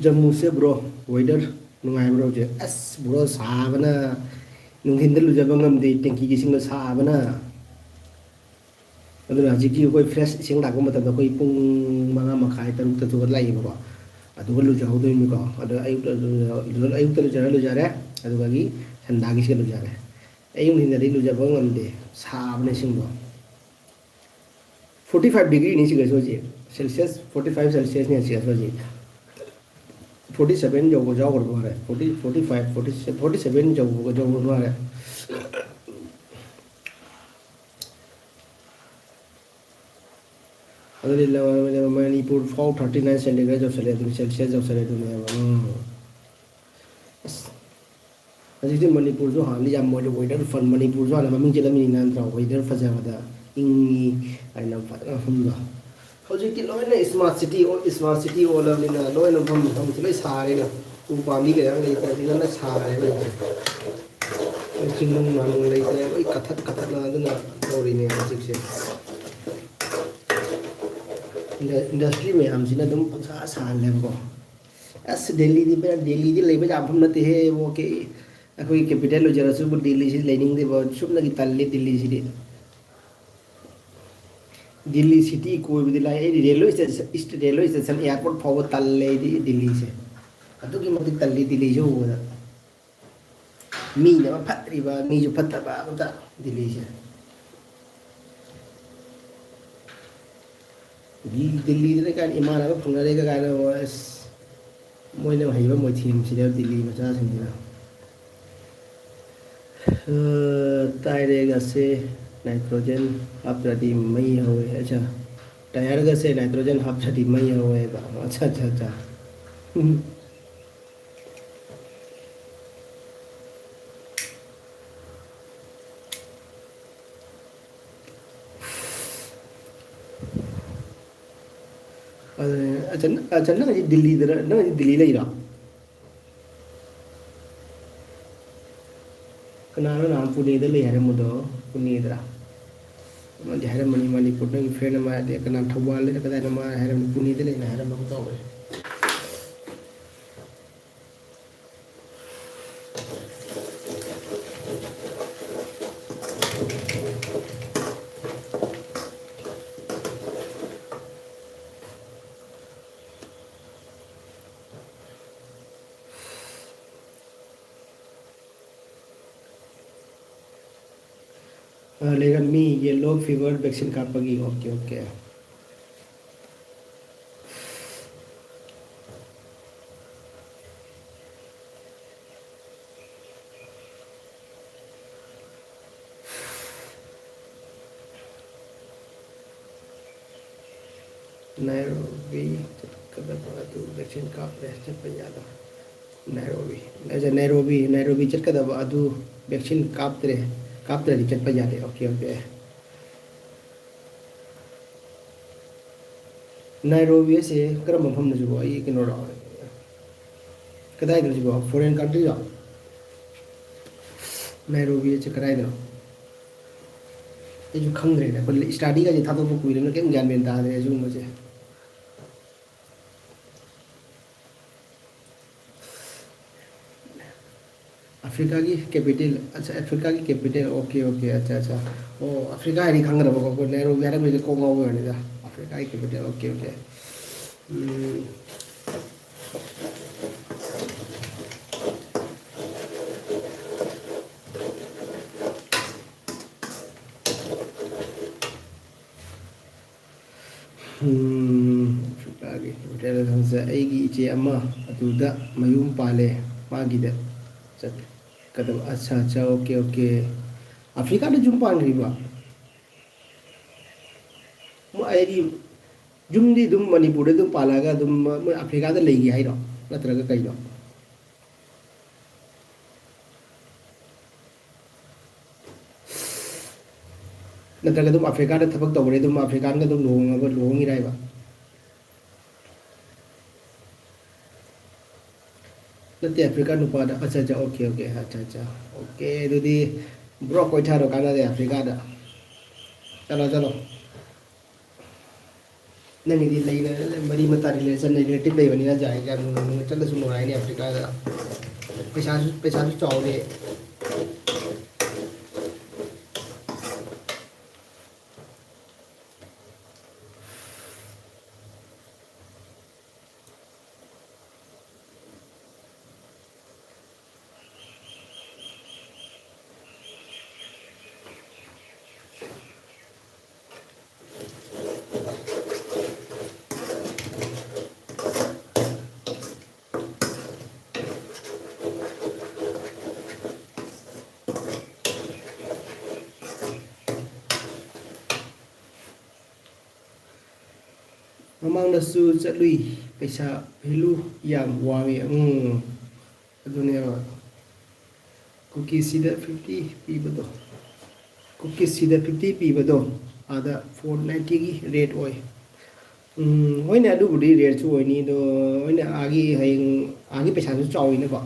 ꯖꯝꯃꯨꯁꯦ bro, weather ꯅꯨꯡꯉꯥꯏꯕ꯭ꯔꯣ ꯍꯧꯖꯤꯛ? ꯑꯁ bro, ꯁꯥꯕꯅ ꯅꯨꯡꯊꯤꯟꯗ ꯂꯨꯖꯕ ꯉꯝꯗꯦ, ꯇꯦꯡꯀꯤꯒꯤ ꯏꯁꯤꯡꯅ ꯁꯥꯕꯅ꯫ ꯑꯗꯨꯅ ꯍꯧꯖꯤꯛꯀꯤ ꯑꯩꯈꯣꯏ fresh ꯏꯁꯤꯡ ꯂꯥꯛꯄ ꯃꯇꯝꯗ ꯑꯩꯈꯣꯏ ꯄꯨꯡ ꯃꯉꯥ ꯃꯈꯥꯏ, ꯇꯔꯨꯛꯇ ꯊꯣꯛꯒꯠꯂꯛꯏꯕꯀꯣ꯫ ꯑꯗꯨꯒ ꯂꯨꯖꯍꯧꯗꯣꯏꯅꯤꯀꯣ꯫ ꯑꯗꯣ ꯑꯌꯨꯛꯇ, ꯑꯌꯨꯛꯇ ꯂꯨꯖꯔ ꯂꯨꯖꯔꯦ, ꯑꯗꯨꯗꯒꯤ ꯁꯟꯗꯥꯒꯤꯁꯤꯒ ꯂꯨꯖꯔꯦ꯫ ꯑꯌꯨꯛ ꯅꯨꯡꯊꯤꯟꯗꯗꯤ ꯂꯨꯖꯕ ꯉꯝꯗꯦ, ꯁꯥꯕꯅ ꯏꯁꯤꯡꯗꯣ꯫ Forty five degreeꯅꯤ ꯁꯤꯒꯁꯨ ꯍꯧꯖꯤꯛ, Celsius forty five Celsiusꯅꯤ ꯁꯤꯒꯁꯨ ꯍꯧꯖꯤꯛ꯫ Forty seven ꯌꯧꯕ ꯌꯥꯎꯈ꯭ꯔꯕ ꯃꯥꯜꯂꯦ, forty, forty five, forty, forty seven ꯌꯧꯕꯒ ꯌꯧꯈ꯭ꯔꯕ ꯃꯥꯜꯂꯦ꯫ ꯑꯗꯨꯗꯤ ꯂ-, ꯃꯅꯤꯄꯨꯔ ꯐꯥꯎ thirty nine centigrade ꯌꯧꯁꯜꯂꯦ, ꯑꯗꯨꯝ Celsius ꯌꯧꯁꯜꯂꯦ ꯑꯗꯨꯅꯦꯕ꯫ ꯎꯝ꯫ ꯑꯁ, ꯍꯧꯖꯤꯛꯇꯤ ꯃꯅꯤꯄꯨꯔꯁꯨ ꯍꯥꯟꯅꯗꯤ ꯌꯥꯝ ꯃꯣꯏꯗ weather ꯐ-, ꯃꯅꯤꯄꯨꯔꯁꯨ ꯍꯥꯟꯅ ꯃꯃꯤꯡ ꯆꯠꯂꯝꯃꯤꯅꯤꯅ ꯅꯠꯇ꯭ꯔꯣ? Weather ꯐꯖꯕꯗ, ꯏꯪꯉꯤ ꯍꯥꯏꯅ ꯐꯖꯅ ꯃꯐꯝꯗꯣ꯫ ꯍꯧꯖꯤꯛꯇꯤ ꯂꯣꯏꯅ smart city ꯑꯣ-, smart city ꯑꯣꯜꯂꯕꯅꯤꯅ ꯂꯣꯏꯅ ꯃꯐꯝ ꯃꯐꯝꯁꯤ ꯂꯣꯏ ꯁꯥꯔꯦꯅ꯫ ꯎ ꯄꯥꯝꯕꯤ ꯀꯌꯥ ꯂꯩꯇ꯭ꯔꯕꯅꯤꯅ ꯂꯣꯏ ꯁꯥꯔꯦꯕ ꯍꯧꯖꯤꯛ꯫ ꯆꯤꯡꯅꯨꯡ ꯃꯥꯅꯨꯡ ꯂꯩꯇ꯭ꯔꯦ, ꯂꯣꯏ ꯀꯊꯠ ꯀꯊꯠꯅꯗꯅ ꯇꯧꯔꯤꯅꯦ ꯍꯧꯖꯤꯛꯁꯦ꯫ ꯏꯟꯗ-, industry ꯃꯌꯥꯝꯁꯤꯅ ꯑꯗꯨꯝ ꯄꯪꯁꯥ ꯁꯥꯍꯜꯂꯦꯕꯀꯣ꯫ ꯑꯁ, ꯗꯦꯜꯂꯤꯗꯤ ꯕꯦꯔꯥ, ꯗꯦꯜꯂꯤꯗꯤ ꯂꯩꯕ ꯌꯥꯕ ꯃꯐꯝ ꯅꯠꯇꯦꯍꯦ, ꯑꯣꯀꯦ꯫ ꯑꯩꯈꯣꯏ capital ꯑꯣꯏꯖꯔꯁꯨ ꯗꯦꯜꯂꯤꯁꯤ ꯂꯩꯅꯤꯡꯗꯦꯕ, ꯁꯨꯞꯅꯒꯤ ꯇꯜꯂꯤ ꯗꯦꯜꯂꯤꯁꯤꯗꯤ꯫ ꯗꯤꯜꯂꯤ city ꯀꯣꯏꯕꯗꯤ ꯂꯥꯏ, ꯑꯩꯗꯤ railway station, railway station, airport ꯐꯥꯎꯕ ꯇꯜꯂꯦ ꯑꯩꯗꯤ ꯗꯤꯜꯂꯤꯁꯦ꯫ ꯑꯗꯨꯛꯀꯤ ꯃꯇꯤꯛ ꯇꯜꯂꯤ ꯗꯤꯜꯂꯤꯁꯦ ꯎꯕꯗ꯫ ꯃꯤꯅ ꯑꯃ ꯐꯠꯇ꯭ꯔꯤꯕ, ꯃꯤꯁꯨ ꯐꯠꯇꯕ ꯑꯝꯇ ꯗꯤꯜꯂꯤꯁꯦ꯫ ꯗꯤꯜꯂꯤꯗꯅ ꯀꯥꯏꯅ ꯏꯃꯥꯟꯅꯕ ꯐꯪꯅꯔꯦꯒ ꯀꯥꯏꯅ, ꯑꯁ, ꯃꯣꯏꯅ ꯍꯩꯕ ꯃꯣꯏꯊꯦꯝꯁꯤꯗ ꯗꯤꯜꯂꯤ ꯃꯆꯥꯁꯤꯡꯁꯤꯅ꯫ ꯑ, ꯇꯥꯏꯔꯦꯒꯁꯦ nitrogen ꯍꯥꯞꯇ꯭ꯔꯗꯤ ꯃꯩ ꯍꯧꯋꯦ꯫ ꯑꯠꯆꯥ, tyreꯒꯁꯦ nitrogen ꯍꯥꯞꯇ꯭ꯔꯗꯤ ꯃꯩ ꯍꯧꯋꯦꯕ꯫ ꯑꯠꯆꯥ, ꯑꯠꯆꯥ, ꯑꯠꯆꯥ꯫ ꯎꯝ꯫ ꯑꯗꯨꯅꯦ꯫ ꯑꯆꯟ-, ꯑꯆꯟ, ꯅꯪ ꯍꯧꯖꯤꯛ ꯗꯤꯜꯂꯤꯗꯔ-, ꯅꯪ ꯍꯧꯖꯤꯛ ꯗꯤꯜꯂꯤ ꯂꯩꯔꯣ? ꯀꯅꯥꯅꯣ ꯅꯍꯥꯟ ꯄꯨꯅꯦꯗ ꯂꯩ ꯍꯥꯏꯔꯝꯕꯗꯣ? ꯄꯨꯅꯦꯗꯔꯥ? ꯑꯃꯗꯤ ꯍꯥꯏꯔꯝꯕꯅꯤ, ꯃꯅꯤꯄꯨꯔꯗꯒꯤ friend ꯑꯃ, ꯍꯥꯏꯗꯤ ꯀꯅꯥ, ꯊꯧꯕꯥꯜꯗꯔ ꯀꯗꯥꯏꯗ ꯃꯥ ꯍꯥꯏꯔꯝꯕꯅꯤ, ꯄꯨꯅꯦꯗ ꯂꯩꯅ ꯍꯥꯏꯔꯝꯕ ꯑꯃ ꯇꯧꯕꯅꯤ꯫ ꯑ, ꯂꯩꯔꯝꯃꯤ, yellow fever vaccine ꯀꯥꯞꯄꯒꯤ꯫ Okay, okay. ꯅꯥꯏꯔꯣꯕꯤ ꯆꯠꯀꯗꯕ ꯑꯗꯨ ꯚꯦꯛꯁꯤꯟ ꯀꯥꯞꯂꯦ, ꯆꯠꯄ ꯌꯥꯗꯕ꯫ ꯅꯥꯏꯔꯣꯕꯤ, ꯑꯩꯁꯦ ꯅꯥꯏꯔꯣꯕꯤ, ꯅꯥꯏꯔꯣꯕꯤ ꯆꯠꯀꯗꯕ ꯑꯗꯨ ꯚꯦꯛꯁꯤꯟ ꯀꯥꯞꯇ꯭ꯔꯦ, ꯀꯥꯞꯇ꯭ꯔꯗꯤ ꯆꯠꯄ ꯌꯥꯗꯦ꯫ Okay, okay. ꯅꯥꯏꯔꯣꯕꯤ ꯑꯁꯦ ꯀꯔꯝꯕ ꯃꯐꯝꯅꯣ ꯁꯤꯕꯣ? ꯑꯩ ꯀꯩꯅꯣꯔꯣ? ꯀꯗꯥꯏꯗꯅꯣ ꯁꯤꯕꯣ? Foreign country ꯔꯣ? ꯅꯥꯏꯔꯣꯕꯤ ꯑꯁꯦ ꯀꯗꯥꯏꯗꯅꯣ? ꯑꯩꯁꯨ ꯈꯪꯗ꯭ꯔꯦꯅꯦ꯫ ꯑꯩꯈꯣꯏ ꯁ꯭ꯇꯗꯤꯒꯁꯦ ꯊꯥꯗꯣꯛꯄ ꯀꯨꯏꯔꯕꯅꯤꯅ ꯀꯩꯝ ꯒ꯭ꯌꯥꯟ ꯃꯦꯟ ꯇꯥꯗ꯭ꯔꯦ ꯁꯤꯒꯨꯝꯕꯁꯦ꯫ ꯑꯐ꯭ꯔꯤꯀꯥꯒꯤ capital, ꯑꯠꯆꯥ, ꯑꯐ꯭ꯔꯤꯀꯥꯒꯤ capital, ꯑꯣꯀꯦ, ꯑꯣꯀꯦ, ꯑꯠꯆꯥ, ꯑꯠꯆꯥ꯫ ꯑꯣ, ꯑꯐ꯭ꯔꯤꯀꯥ ꯍꯥꯏꯗꯤ ꯈꯪꯒꯗꯕꯀꯣ, ꯑꯩꯈꯣꯏ ꯅꯦꯔꯣꯕꯤ ꯍꯥꯏꯔꯛꯄꯁꯤꯗ ꯀꯣꯛ ꯉꯥꯎꯕꯩ ꯋꯥꯅꯤꯗ꯫ ꯑꯐ꯭ꯔꯤꯀꯥꯒꯤ capital, ꯑꯣꯀꯦ, ꯑꯣꯀꯦ꯫ ꯎꯝ꯫ ꯎꯝ, ꯑꯐ꯭ꯔꯤꯀꯥꯒꯤ capital ꯍꯪꯁꯦ꯫ ꯑꯩꯒꯤ ꯏꯆꯦ ꯑꯃ ꯑꯗꯨꯗ ꯃꯌꯨꯝ ꯄꯥꯜꯂꯦ, ꯃꯥꯒꯤꯗ ꯆꯠꯀꯗꯕ꯫ ꯑꯠꯆꯥ, ꯑꯠꯆꯥ, ꯑꯣꯀꯦ, ꯑꯣꯀꯦ꯫ ꯑꯐ꯭ꯔꯤꯀꯥꯗ ꯌꯨꯝ ꯄꯥꯟꯈ꯭ꯔꯤꯕ? ꯃꯣꯏ ꯍꯥꯏꯗꯤ ꯌꯨꯝꯗꯤ ꯑꯗꯨꯝ ꯃꯅꯤꯄꯨꯔꯗ ꯑꯗꯨꯝ ꯄꯥꯜꯂꯒ ꯑꯗꯨꯝ ꯃꯣꯏ ꯑꯐ꯭ꯔꯤꯀꯥꯗ ꯂꯩꯒꯦ ꯍꯥꯏꯔꯣ, ꯅꯠꯇ꯭ꯔꯒ ꯀꯩꯅꯣ? ꯅꯠꯇ꯭ꯔꯒ ꯑꯗꯨꯝ ꯑꯐ꯭ꯔꯤꯀꯥꯗ ꯊꯕꯛ ꯇꯧꯈ꯭ꯔꯦ, ꯑꯗꯨꯝ ꯑꯐ꯭ꯔꯤꯀꯥꯟꯒ ꯑꯗꯨꯝ ꯂꯨꯍꯣꯡꯉꯕ, ꯂꯨꯍꯣꯡꯉꯤꯔ ꯍꯥꯏꯕ? ꯅꯠꯇꯦ, ꯑꯐ꯭ꯔꯤꯀꯥ ꯅꯨꯄꯥꯗ꯫ ꯑꯠꯆꯥ, ꯑꯠꯆꯥ, ꯑꯣꯀꯦ, ꯑꯣꯀꯦ, ꯑꯠꯆꯥ, ꯑꯠꯆꯥ, ꯑꯣꯀꯦ꯫ ꯑꯗꯨꯗꯤ ꯕ꯭ꯔꯣ ꯀꯣꯏꯊꯔꯣ, ꯀꯥꯟꯅꯗꯦ ꯑꯐ꯭ꯔꯤꯀꯥꯗ꯫ ꯆꯠꯂꯣ, ꯆꯠꯂꯣ꯫ ꯅꯪꯒꯤꯗꯤ ꯂꯩꯅ ꯃꯔꯤ ꯃꯇꯥ, relation, relative ꯂꯩꯕꯅꯤꯅ ꯌꯥꯏ, ꯌꯥꯝ ꯅꯨꯡꯉꯥꯏ, ꯆꯠꯂꯁꯨ ꯅꯨꯡꯉꯥꯏꯅꯤ ꯑꯐ꯭ꯔꯤꯀꯥꯗ꯫ ꯄꯩꯁꯥꯁꯨ, ꯄꯩꯁꯥꯁꯨ ꯆꯥꯎꯔꯦ꯫ ꯃꯃꯥꯡꯗꯁꯨ ꯆꯠꯂꯨꯏ꯫ ꯄꯩꯁꯥ value ꯌꯥꯝ ꯋꯥꯡꯉꯤ꯫ ꯎꯝ, ꯑꯗꯨꯅꯦꯕ꯫ ꯀꯨꯀꯤꯁꯤꯗ fifty ꯄꯤꯕꯗꯣ, ꯀꯨꯀꯤꯁꯤꯗ fifty ꯄꯤꯕꯗꯣ ꯑꯥꯗ four ninety ꯒꯤ rate ꯑꯣꯏ꯫ ꯎꯝ, ꯍꯣꯏꯅꯦ, ꯑꯗꯨꯕꯨꯗꯤ rate ꯁꯨ ꯑꯣꯏꯅꯤ, ꯑꯗꯣ ꯍꯣꯏꯅꯦ, ꯑꯥꯒꯤ ꯍꯌꯦꯡ ꯑꯥꯒꯤ ꯄꯩꯁꯥꯁꯨ ꯆꯥꯎꯋꯤꯅꯀꯣ꯫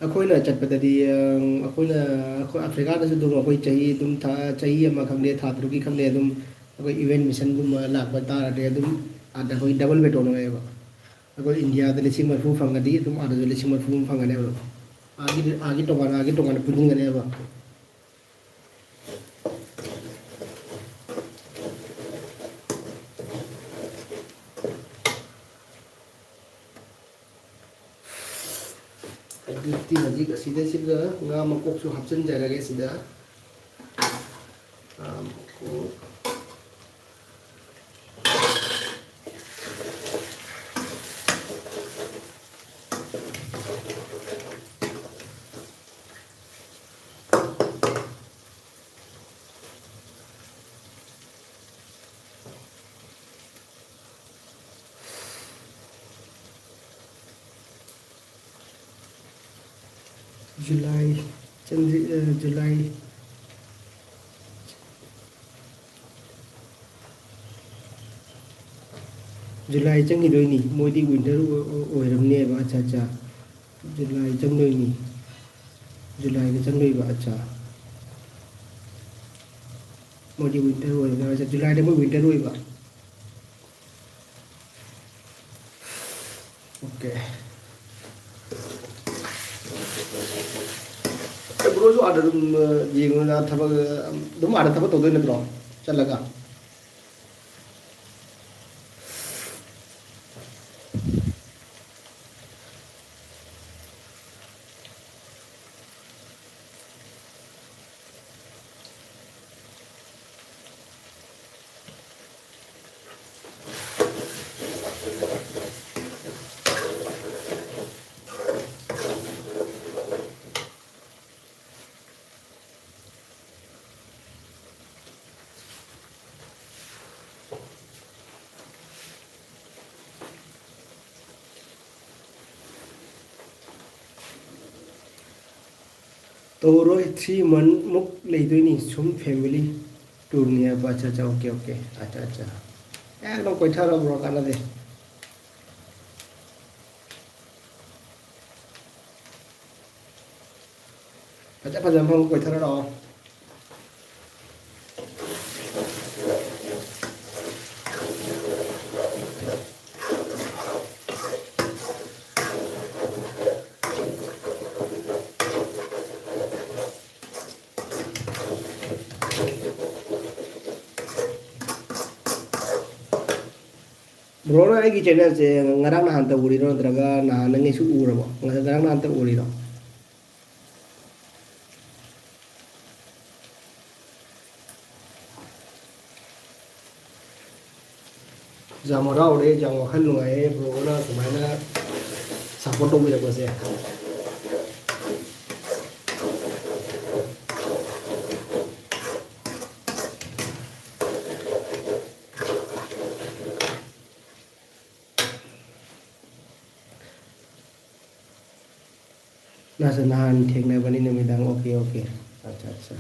ꯑꯩꯈꯣꯏꯅ ꯆꯠꯄꯗꯗꯤ, ꯑꯪ, ꯑꯩꯈꯣꯏꯅ, ꯑꯩꯈꯣꯏ ꯑꯐ꯭ꯔꯤꯀꯥꯗꯁꯨ ꯑꯗꯨꯝ ꯑꯩꯈꯣꯏ ꯆꯍꯤ ꯑꯗꯨꯝ ꯊꯥ-, ꯆꯍꯤ ꯑꯃ ꯈꯪꯗꯦ, ꯊꯥ ꯇꯔꯨꯛꯀꯤ ꯈꯪꯗꯦ, ꯑꯗꯨꯝ ꯑꯩꯈꯣꯏ U N mission ꯒꯨꯝꯕ ꯂꯥꯛꯄ ꯇꯥꯔꯗꯤ ꯑꯗꯨꯝ ꯑꯥꯗ ꯑꯩꯈꯣꯏ double pay ꯇꯧꯅꯉꯥꯏꯕ꯫ ꯑꯩꯈꯣꯏ ꯏꯟꯗꯤꯌꯥꯗ ꯂꯤꯁꯤꯡ ꯃꯔꯤꯐꯨ ꯐꯪꯉꯗꯤ ꯑꯗꯨꯝ ꯑꯥꯗꯁꯨ ꯂꯤꯁꯤꯡ ꯃꯔꯤꯐꯨ ꯐꯪꯒꯅꯦꯕ꯫ ꯑꯥꯒꯤ, ꯑꯥꯒꯤ ꯇꯣꯉꯥꯟꯅ, ꯑꯥꯒꯤ ꯇꯣꯉꯥꯟꯅ ꯄꯨꯟꯁꯤꯟꯒꯅꯦꯕ꯫ ꯑꯗꯨꯗꯤ ꯍꯧꯖꯤꯛ ꯑꯁꯤꯗꯩꯁꯤꯗ ꯉꯥ ꯃꯀꯣꯛꯁꯨ ꯍꯥꯞꯆꯤꯟꯖꯔꯒꯦ ꯁꯤꯗ꯫ ꯉꯥ ꯃꯀꯣꯛ꯫ July ꯆꯪꯗ꯭ꯔꯤ, ꯑ, July, July ꯆꯪꯈꯤꯗꯣꯏꯅꯤ, ꯃꯣꯏꯗꯤ winter ꯑꯣꯏ-, ꯑꯣꯏ-, ꯑꯣꯏꯔꯝꯅꯦꯕ꯫ ꯑꯠꯆꯥ, ꯑꯠꯆꯥ, July ꯆꯪꯗꯣꯏꯅꯤ, July ꯗ ꯆꯪꯗꯣꯏꯕ꯫ ꯑꯠꯆꯥ, ꯃꯣꯏꯗꯤ winter ꯑꯣꯏꯔꯝꯅꯦꯕ꯫ ꯑꯠꯆꯥ, July ꯗ ꯃꯣꯏ winter ꯑꯣꯏꯕ꯫ Okay꯫ ꯑꯦ, ꯕ꯭ꯔꯣꯁꯨ ꯑꯥꯗ ꯑꯗꯨꯝ, ꯑ, ꯌꯦꯡꯉꯨꯅ ꯊꯕꯛ, ꯑ, ꯑꯗꯨꯝ ꯑꯥꯗ ꯊꯕꯛ ꯇꯧꯗꯣꯏ ꯅꯠꯇ꯭ꯔꯣ? ꯆꯠꯂꯒ? ꯇꯧꯔꯣꯏ, three month ꯃꯨꯛ ꯂꯩꯗꯣꯏꯅꯤ ꯁꯨꯝ family tourꯅꯤ ꯍꯥꯏꯕ꯫ ꯑꯠꯆꯥ, ꯑꯠꯆꯥ, okay, okay, ꯑꯠꯆꯥ, ꯑꯠꯆꯥ꯫ ꯑꯦ, ꯑꯗꯨꯝ ꯀꯣꯏꯊꯔꯣ bro, ꯀꯥꯟꯅꯗꯦ꯫ ꯐꯖ ꯐꯖꯕ ꯃꯐꯝ ꯀꯣꯏꯊꯔꯣ ꯂꯥꯛꯑꯣ꯫ Broꯅ ꯑꯩꯒꯤ channelꯁꯦ ꯉꯔꯥꯡ ꯅꯍꯥꯟꯇ ꯎꯔꯤꯔꯣ, ꯅꯠꯇ꯭ꯔꯒ ꯅꯍꯥꯟ ꯅꯪꯒꯤꯁꯨ ꯎꯔꯕꯣ? ꯉꯔꯥꯡ ꯅꯍꯥꯟꯇ ꯎꯔꯤꯔꯣ? ꯌꯥꯝ ꯍꯔꯥꯎꯔꯦ, ꯌꯥꯝ ꯋꯥꯈꯜ ꯅꯨꯡꯉꯥꯏꯔꯦ ꯕ꯭ꯔꯣꯅ ꯁꯨꯃꯥꯏꯅ support ꯇꯧꯕꯤꯔꯛꯄꯁꯦ꯫ ꯅꯁ ꯅꯍꯥꯟ ꯊꯦꯡꯅꯕꯅꯤ ꯅꯨꯃꯤꯗꯥꯡ꯫ Okay, okay. ꯑꯠꯆꯥ, ꯑꯠꯆꯥ꯫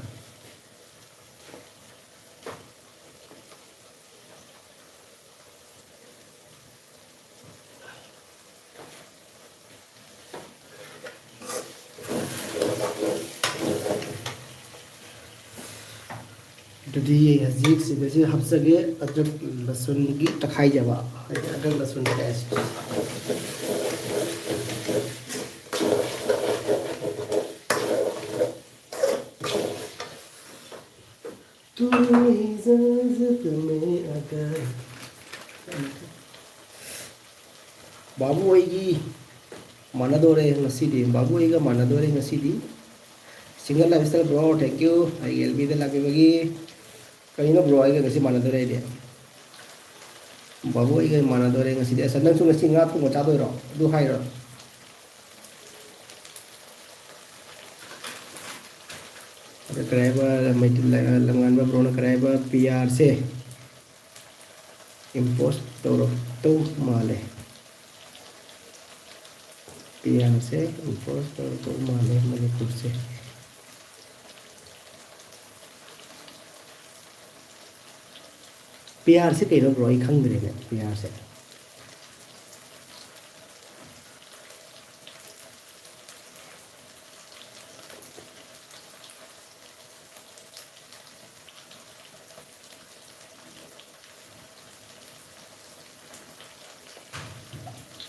ꯑꯗꯨꯗꯤ ꯍꯧꯖꯤꯛ ꯁꯤꯗꯁꯨ ꯍꯥꯞꯆꯒꯦ ꯑꯗ꯭ꯔꯛ ꯂꯁꯨꯟꯒꯤ ꯇꯛꯈꯥꯏꯖꯕ, ꯍꯥꯏꯗꯤ ꯑꯗ꯭ꯔꯛ ꯂꯁꯨꯟ paste꯫ ꯇꯨꯝ ꯍꯤ ꯖꯍꯥꯟ ꯃꯦ ꯑꯒꯔ ꯕꯥꯕꯨ ꯑꯩꯒꯤ ꯃꯥꯟꯅꯗꯣꯔꯦ ꯉꯁꯤꯗꯤ, ꯕꯥꯕꯨ ꯑꯩꯒ ꯃꯥꯟꯅꯗꯣꯔꯦ ꯉꯁꯤꯗꯤ꯫ Single lifestyle bro, thank you ꯑꯩꯒꯤ L Bꯗ ꯂꯥꯛꯄꯤꯕꯒꯤ꯫ ꯀꯔꯤꯅꯣ bro, ꯑꯩꯒ ꯉꯁꯤ ꯃꯥꯟꯅꯗꯣꯔꯦ ꯑꯩꯗꯤ? ꯕꯥꯕꯨ ꯑꯩꯒ ꯃꯥꯟꯅꯗꯣꯔꯦ ꯉꯁꯤꯗꯤ꯫ ꯑꯁ, ꯅꯪꯁꯨ ꯉꯁꯤ ꯉꯥ ꯊꯣꯡꯕ ꯆꯥꯗꯣꯏꯔꯣ? ꯑꯗꯨ ꯍꯥꯏꯔꯣ꯫ ꯑꯗ ꯀꯔꯤ ꯍꯥꯏꯕ, ꯃꯩꯇꯩ ꯂ-, ꯂꯝꯉꯥꯟꯕ ꯕ꯭ꯔꯣꯅ ꯀꯔꯤ ꯍꯥꯏꯕ, P R ꯁꯦ impose ꯇꯧꯔꯛꯇꯧ ꯃꯥꯜꯂꯦ꯫ P R ꯁꯦ impose ꯇꯧꯔꯛꯇꯧ ꯃꯥꯜꯂꯦ ꯃꯅꯤꯄꯨꯔꯁꯦ꯫ ꯄꯤꯌꯥꯔꯁꯦ ꯀꯩꯅꯣ ꯕ꯭ꯔꯣ? ꯑꯩ ꯈꯪꯗ꯭ꯔꯦꯅꯦ ꯄꯤꯌꯥꯔꯁꯦ꯫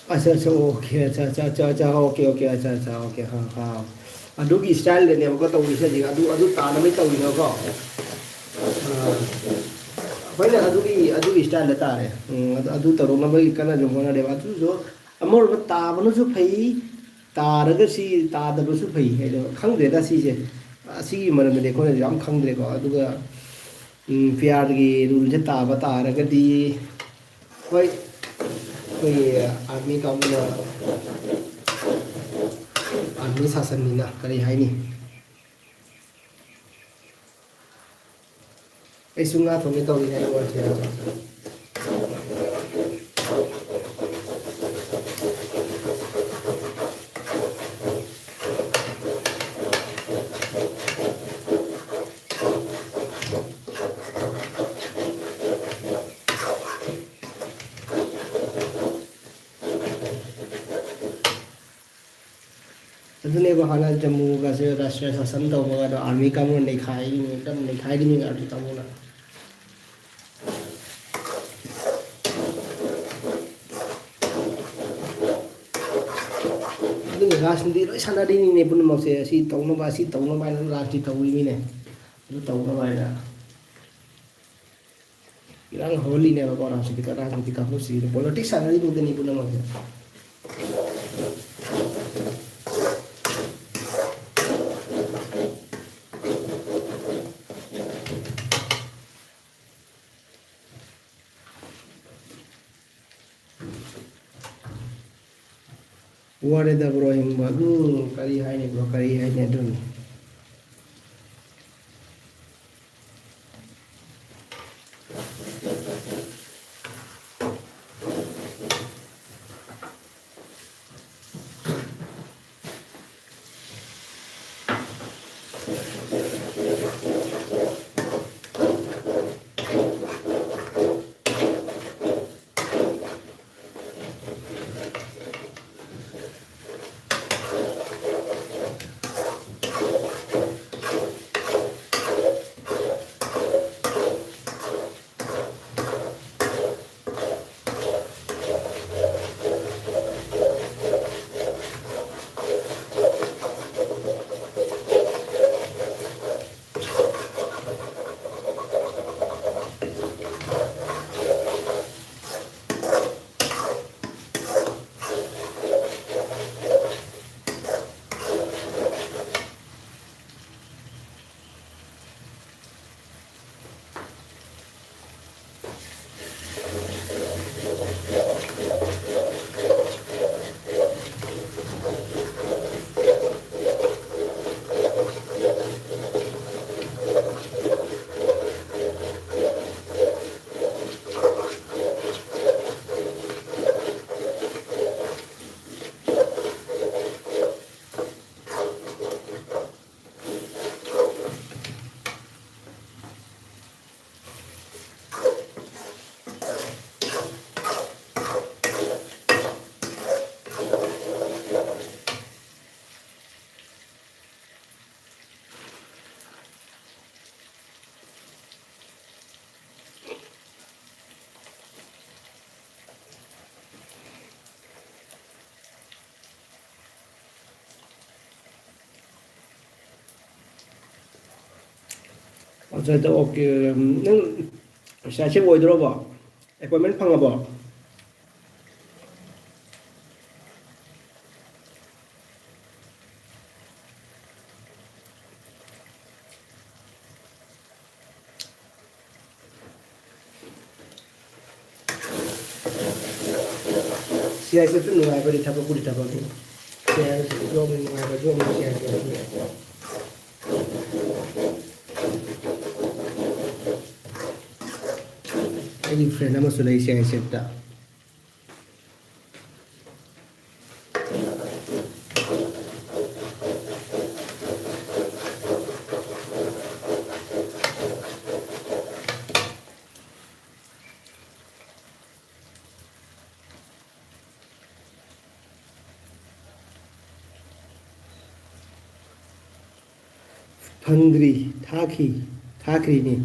ꯑꯠꯆꯥ, ꯑꯠꯆꯥ, ꯑꯣꯀꯦ, ꯑꯠꯆꯥ, ꯑꯠꯆꯥ, ꯑꯠꯆꯥ, ꯑꯠꯆꯥ, ꯑꯣꯀꯦ, ꯑꯣꯀꯦ, ꯑꯠꯆꯥ, ꯑꯠꯆꯥ, ꯑꯣꯀꯦ, ꯑꯥ, ꯑꯥ꯫ ꯑꯗꯨꯒꯤ ꯏꯁꯇꯥꯏꯜꯗꯅꯦꯕꯀꯣ ꯇꯧꯔꯤꯁꯦ ꯍꯧꯖꯤꯛ, ꯑꯗꯨ, ꯑꯗꯨ ꯇꯥꯅꯕꯩ ꯇꯧꯔꯤꯅꯦꯕꯀꯣ꯫ ꯑꯥ, ꯑꯩꯈꯣꯏꯅ ꯑꯗꯨꯒꯤ, ꯑꯗꯨꯒꯤ ꯏꯁꯇꯥꯏꯜꯗ ꯇꯥꯔꯦ꯫ ꯎꯝ, ꯑꯗꯨ, ꯑꯗꯨ ꯇꯧꯔꯛꯅꯕꯒꯤ ꯀꯟꯅ ꯑꯗꯨꯝ ꯍꯣꯠꯅꯔꯦꯕ꯫ ꯑꯗꯨꯁꯨ ꯑꯃꯔꯣꯝꯗ ꯇꯥꯕꯅꯁꯨ ꯐꯩ, ꯇꯥꯔꯒ ꯁꯤ ꯇꯥꯗꯕꯁꯨ ꯐꯩ ꯍꯥꯏꯗꯣ ꯈꯪꯗ꯭ꯔꯦꯗ ꯁꯤꯁꯦ꯫ ꯑꯁꯤꯒꯤ ꯃꯔꯝꯗꯗꯤ ꯑꯩꯈꯣꯏꯅꯁꯨ ꯌꯥꯝ ꯈꯪꯗ꯭ꯔꯦꯀꯣ꯫ ꯑꯗꯨꯒ, ꯎꯝ, ꯄꯤꯌꯥꯔꯒꯤ ꯔꯨꯜꯁꯦ ꯇꯥꯕ ꯇꯥꯔꯒꯗꯤ, ꯍꯣꯏ, ꯑꯩꯈꯣꯏꯒꯤ ꯑꯥꯔꯃꯤ ꯀꯥꯡꯕꯨꯅ, ꯑꯥꯔꯃꯤ ꯁꯥꯁꯟꯅꯤꯅ ꯀꯔꯤ ꯍꯥꯏꯅꯤ? ꯑꯩꯁꯨ ꯉꯥ ꯊꯣꯡꯒꯦ ꯇꯧꯔꯤ ꯍꯥꯏꯕ ꯋꯥꯁꯦ꯫ ꯑꯗꯨꯅꯦꯕ ꯍꯥꯟꯅ ꯖꯝꯃꯨꯒꯁꯦ ꯔꯥꯁꯇ꯭ꯔꯤꯌꯥ ꯁꯥꯁꯟ ꯇꯧꯕꯒ ꯑꯗꯣ ꯑꯥꯔꯃꯤ ꯀꯥꯡꯕꯨꯅ ꯅꯩꯈꯥꯏꯔꯤꯅꯤ, ꯑꯗꯨꯝ ꯅꯩꯈꯥꯏꯔꯤꯅꯤ ꯑꯥꯔꯃꯤ ꯀꯥꯡꯕꯨꯅ꯫ ꯑꯗꯨꯅ ꯔꯥꯖꯅꯤꯇꯤ ꯂꯣꯏ ꯁꯥꯟꯅꯔꯤꯅꯤꯅꯦ ꯄꯨꯝꯅꯃꯛꯁꯦ, ꯑꯁꯤ ꯇꯧꯅꯕ, ꯑꯁꯤ ꯇꯧꯅꯕ ꯍꯥꯏꯅ ꯔꯥꯖꯅꯤꯇꯤ ꯇꯧꯔꯤꯅꯤꯅꯦ, ꯑꯗꯨ ꯇꯧꯅꯕ ꯍꯥꯏꯅ꯫ ꯏꯔꯥꯡ ꯍꯧꯍꯜꯂꯤꯅꯦꯕꯀꯣ ꯔꯥꯖꯅꯤꯇꯤ ꯀ-, ꯔꯥꯖꯅꯤꯇꯤ ꯀꯥꯡꯕꯨꯁꯤꯡꯁꯤꯅ ꯄꯣꯂꯤꯇꯤꯛꯁ ꯁꯥꯟꯅꯔꯤꯕꯗꯨꯅꯤ ꯄꯨꯝꯅꯃꯛꯁꯦ꯫ ꯋꯥꯔꯦꯗ ꯕ꯭ꯔꯣ ꯍꯤꯡꯕ꯫ ꯎꯝ, ꯀꯔꯤ ꯍꯥꯏꯅꯤ ꯕ꯭ꯔꯣ, ꯀꯔꯤ ꯍꯥꯏꯅꯤ ꯑꯗꯨꯅꯤ꯫ ꯑꯣꯀꯦ, ꯅꯪ ꯁꯤ ꯑꯥꯏ ꯁꯤ ꯑꯦꯐ ꯑꯣꯏꯗꯣꯔꯕꯣ? ꯑꯦꯄꯣꯏꯟꯃꯦꯟ ꯐꯪꯉꯕꯣ? ꯁꯤ ꯑꯥꯏ ꯑꯦꯁ ꯑꯦꯐꯇ ꯅꯨꯡꯉꯥꯏꯕꯗꯤ ꯊꯕꯛꯄꯨꯗꯤ ꯊꯕꯛꯅꯤ꯫ ꯁꯤ ꯑꯥꯏ ꯑꯦꯁ ꯑꯦꯐ ꯖꯣꯕꯅꯤ, ꯅꯨꯡꯉꯥꯏꯕ ꯖꯣꯕꯅꯤ ꯁꯤ ꯑꯥꯏ ꯑꯦꯁ ꯑꯦꯐ꯫ ꯑꯩꯒꯤ ꯐ꯭ꯔꯦꯟ ꯑꯃꯁꯨ ꯂꯩ ꯁꯤ ꯑꯥꯏ ꯑꯦꯁ ꯑꯦꯐꯇ꯫ ꯐꯪꯗ꯭ꯔꯤ, ꯊꯥꯈꯤ, ꯊꯥꯈ꯭ꯔꯤꯅꯤ꯫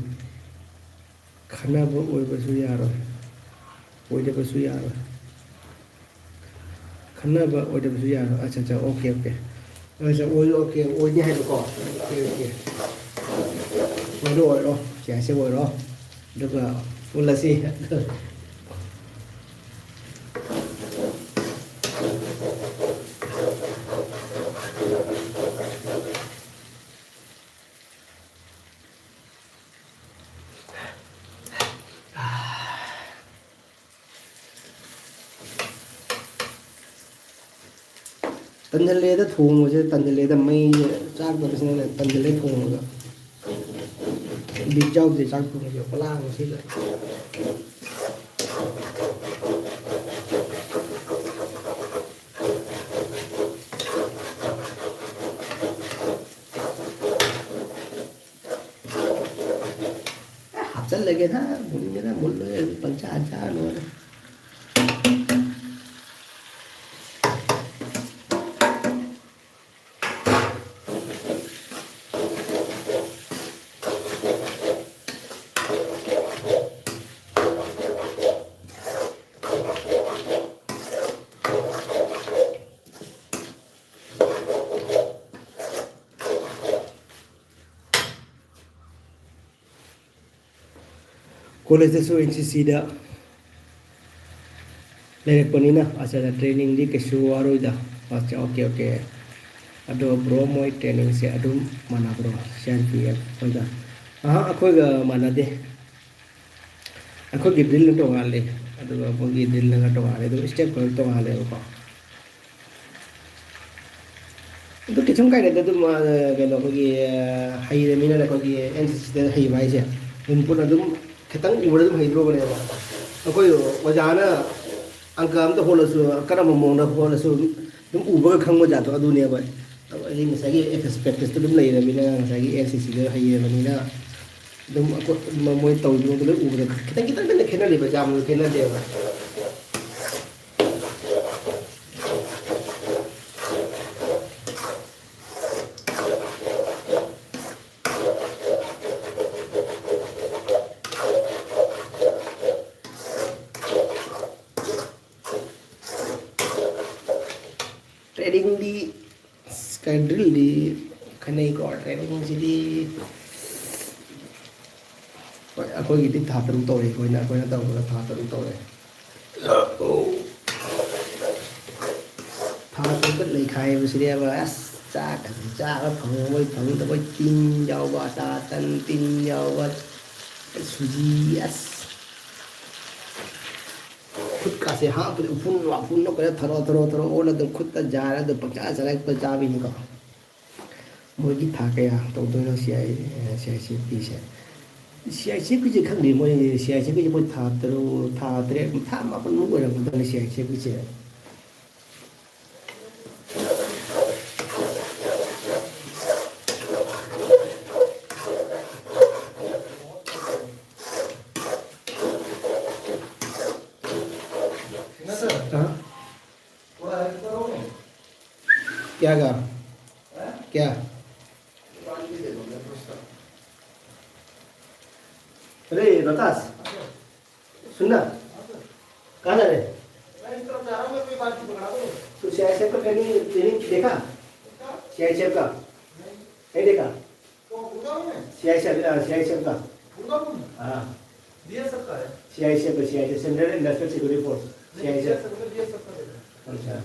ꯈꯟꯅꯕ ꯑꯣꯏꯕꯁꯨ ꯌꯥꯔꯣꯏ, ꯑꯣꯏꯗꯕꯁꯨ ꯌꯥꯔꯣꯏ꯫ ꯈꯟꯅꯕ ꯑꯣꯏꯗꯕꯁꯨ ꯌꯥꯔꯣꯏ꯫ ꯑꯠꯆꯥ, ꯑꯠꯆꯥ, ꯑꯣꯀꯦ, ꯑꯣꯀꯦ꯫ ꯑꯠꯆꯥ, ꯑꯣꯏ-, ꯑꯣꯀꯦ, ꯑꯣꯏꯅꯤ ꯍꯥꯏꯕꯀꯣ? Okay, okay. ꯑꯣꯏꯔꯣ, ꯑꯣꯏꯔꯣ꯫ ꯁꯤ ꯑꯥꯏ ꯑꯦꯁ ꯑꯦꯐ ꯑꯣꯏꯔꯣ꯫ ꯑꯗꯨꯒ ꯄꯨꯜꯂꯁꯤ꯫ ꯇꯟꯁꯤꯜꯂꯦꯗ ꯊꯣꯡꯕꯁꯦ, ꯇꯟꯁꯤꯜꯂꯦꯗ꯫ ꯃꯩꯁꯦ ꯆꯥꯛꯇꯕꯁꯤꯅꯅꯦ ꯇꯟꯁꯤꯜꯂꯦ ꯊꯣꯡꯕꯗ꯫ ꯕꯤꯠ ꯌꯥꯎꯗꯦ ꯆꯥꯛ ꯊꯣꯡꯕꯁꯦ, ꯈꯨꯂꯥꯡ ꯑꯁꯤꯗ꯫ ꯍꯥꯞꯆꯜꯂꯒꯦꯗ, ꯃꯨꯟꯒꯦꯗ, ꯃꯨꯜꯂꯣꯏꯔꯦ, ꯄꯪꯆꯥ ꯆꯥ ꯂꯣꯏꯔꯦ꯫ ꯀꯣꯂꯦꯖꯇꯁꯨ ꯑꯦꯟ ꯁꯤ ꯁꯤꯗ ꯂꯩꯔꯛꯄꯅꯤꯅ ꯑꯆꯥ, ꯇ꯭ꯔꯦꯅꯤꯡꯗꯤ ꯀꯩꯁꯨ ꯋꯥꯔꯣꯏꯗ꯫ ꯑꯆꯥ, ꯑꯣꯀꯦ, ꯑꯣꯀꯦ꯫ ꯑꯗꯣ ꯕ꯭ꯔꯣ, ꯃꯣꯏ ꯇ꯭ꯔꯦꯅꯤꯡꯁꯦ ꯑꯗꯨꯝ ꯃꯥꯟꯅꯕ꯭ꯔꯣ ꯁꯤ ꯑꯥꯔ ꯄꯤ ꯑꯦꯐ ꯍꯣꯏꯒ? ꯑꯍꯥ, ꯑꯩꯈꯣꯏꯒ ꯃꯥꯟꯅꯗꯦ꯫ ꯑꯩꯈꯣꯏꯒꯤ ꯗ꯭ꯔꯤꯜꯅ ꯇꯣꯉꯥꯜꯂꯤ, ꯑꯗꯨꯒ ꯃꯣꯏꯒꯤ ꯗ꯭ꯔꯤꯜꯅꯒ ꯇꯣꯉꯥꯜꯂꯤ, ꯑꯗꯨꯒ ꯁ꯭ꯇꯦꯞ ꯈꯔ ꯇꯣꯉꯥꯜꯂꯦꯕꯀꯣ꯫ ꯑꯗꯨ ꯀꯩꯁꯨꯝ ꯀꯥꯏꯗꯦꯗ꯫ ꯑꯗꯨꯝ, ꯑ, ꯀꯩꯅꯣ, ꯑꯩꯈꯣꯏꯒꯤ, ꯑ, ꯍꯩꯔꯃꯤꯅꯅꯦ, ꯑꯩꯈꯣꯏꯒꯤ ꯑꯦꯟ ꯁꯤ ꯁꯤꯗ ꯍꯩꯕ ꯍꯥꯏꯁꯦ ꯑꯗꯨꯝ ꯄꯨꯟꯅ ꯑꯗꯨꯝ ꯈꯤꯇꯪ ꯎꯕꯗ ꯑꯗꯨꯝ ꯍꯩꯗ꯭ꯔꯣꯕꯅꯦꯕ꯫ ꯑꯩꯈꯣꯏ ꯑꯣꯖꯥꯅ ꯑꯪꯀ ꯑꯝꯇ ꯍꯣꯠꯂꯁꯨ, ꯀꯔꯝꯕ ꯃꯑꯣꯡꯗ ꯍꯣꯠꯂꯁꯨ ꯑꯗꯨꯝ ꯎꯕꯒ ꯈꯪꯕ ꯖꯥꯠꯇꯣ ꯑꯗꯨꯅꯦꯕ꯫ ꯑꯗꯣ ꯑꯩ ꯉꯁꯥꯏꯒꯤ ꯑꯦꯛꯁ-, ꯄ꯭ꯔꯦꯛꯇꯤꯁꯇꯣ ꯑꯗꯨꯝ ꯂꯩꯔꯃꯤꯅ, ꯉꯁꯥꯏꯒꯤ ꯑꯦꯟ ꯁꯤ ꯁꯤꯗ ꯍꯩꯔꯕꯅꯤꯅ ꯑꯗꯨꯝ ꯑꯩꯈꯣꯏ ꯃ-, ꯃꯣꯏ ꯇꯧꯔꯤꯕꯗꯣ ꯂꯣꯏ ꯎꯕꯗ ꯈꯤꯇꯪ ꯈꯤꯇꯪꯗꯅꯦ ꯈꯦꯠꯅꯔꯤꯕ, ꯌꯥꯝꯅ ꯈꯦꯠꯅꯗꯦꯕ꯫ ꯇ꯭ꯔꯦꯅꯤꯡꯗꯤ, ꯑꯁ, ꯀꯩ ꯗ꯭ꯔꯤꯜꯗꯤ ꯈꯦꯠꯅꯩꯀꯣ, ꯇ꯭ꯔꯦꯅꯤꯡꯁꯤꯗꯤ꯫ ꯍꯣꯏ, ꯑꯩꯈꯣꯏꯒꯤꯗꯤ ꯊꯥ ꯇꯔꯨꯛ ꯇꯧꯔꯦ, ꯑꯩꯈꯣꯏꯅ, ꯑꯩꯈꯣꯏꯅ ꯇꯧꯕꯗ ꯊꯥ ꯇꯔꯨꯛ ꯇꯧꯔꯦ꯫ ꯊꯥ ꯇꯔꯨꯛꯇ ꯂꯩꯈꯥꯏꯕꯁꯤꯅꯦꯕ꯫ ꯑꯁ, ꯆꯥꯛꯀꯁꯦ ꯆꯥꯕ ꯐꯪꯕꯣꯏ ꯐꯪꯗꯕꯣꯏ, ꯇꯤꯟ ꯌꯥꯎꯕ, ꯑꯇꯥ ꯇꯟ ꯇꯤꯟ ꯌꯥꯎꯕ, ꯁꯨꯖꯤ, ꯑꯁ꯫ ꯈꯨꯠꯀꯥꯁꯦ ꯍꯥꯞꯄꯗ ꯎꯐꯨꯟ ꯋꯥꯐꯨꯟꯗꯣ ꯀꯩꯅꯣ ꯊꯔꯣ ꯊꯔꯣ ꯊꯔꯣ ꯑꯣꯜꯂ ꯑꯗꯨꯝ ꯈꯨꯠꯇ ꯖꯥꯔ ꯑꯗꯨꯝ ꯄꯪꯆꯥ ꯆꯥꯔꯛꯄ ꯆꯥꯕꯤꯅꯤꯀꯣ꯫ ꯃꯣꯏꯒꯤ ꯊꯥ ꯀꯌꯥ ꯇꯧꯗꯣꯏꯅꯣ C I, C I C ꯑꯦꯐꯀꯤꯁꯦ? C I C ꯑꯦꯐꯀꯤꯁꯦ ꯈꯪꯗꯦ꯫ ꯃꯣꯏ ꯁꯤ ꯑꯥꯏ ꯁꯤ ꯑꯦꯐꯀꯤꯁꯦ ꯃꯣꯏ ꯊꯥ ꯇꯔꯨꯛ, ꯊꯥ ꯇꯔꯦꯠ, ꯊꯥ ꯃꯥꯄꯟꯃꯨꯛ ꯑꯣꯏꯔꯝꯒꯗꯕꯅꯤ ꯁꯤ ꯑꯥꯏ ꯁꯤ ꯑꯦꯐꯀꯤꯁꯦ꯫ हाँ? क्या कहा? क्या? अरे बतास, सुनना, कहाँ जा रहे हैं? तो सी आई सी एफ का ट्रेनिंग, ट्रेनिंग देखा? सी आई सी एफ का? नहीं देखा? सी आई सी एफ, सी आई सी एफ का? हाँ। बीएसएफ का है। सीआईएसएफ है, CISF, central industrial security force, नहीं, सीआईएसएफ। बीएसएफ में बीएसएफ का है। अच्छा।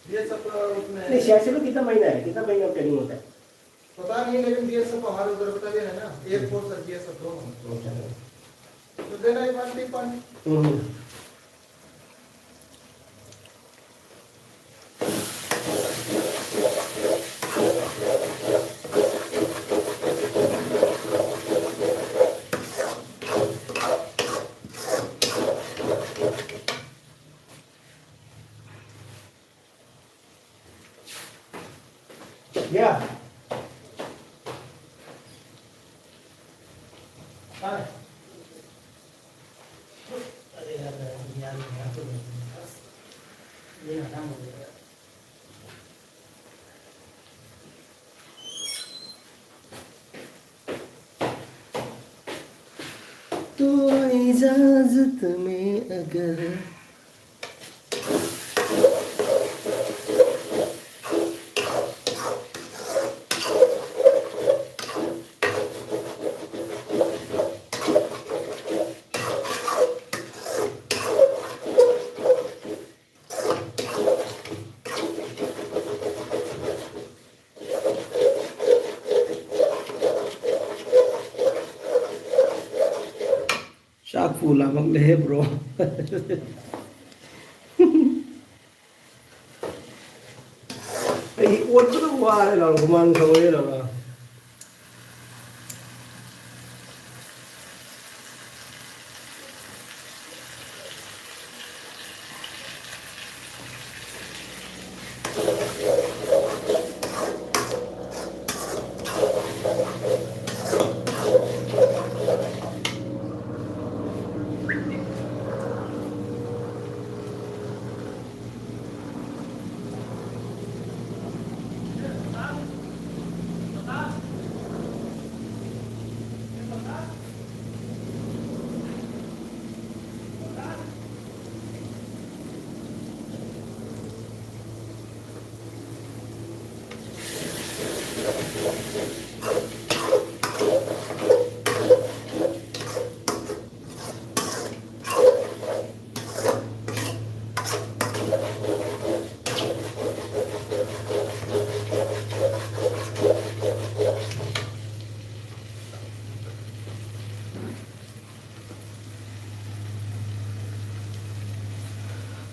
बीएसएफ का उसमें नहीं, सीआईएसएफ में कितना महीना है, कितना महीना ट्रेनिंग होता है? पता नहीं, लेकिन बीएसएफ का हर उधर का भी है ना, एयरफोर्स और बीएसएफ दोनों। अच्छा। तो देना है पाँच, तीन पाँच। हम्म। Yeah. Hi. अरे यार, यार, यार, यार, ये हटा मुझे। तो इजाजत में अगर ꯆꯥꯛꯄꯨ ꯂꯥꯝꯃꯛꯂꯦꯍꯦ, bro꯫ ꯑꯩ ꯑꯣꯠꯄꯗ ꯋꯥꯔꯦ ꯂꯥꯎꯔ, ꯍꯨꯃꯥꯡ ꯁꯧꯋꯦ ꯂꯥꯎꯔ꯫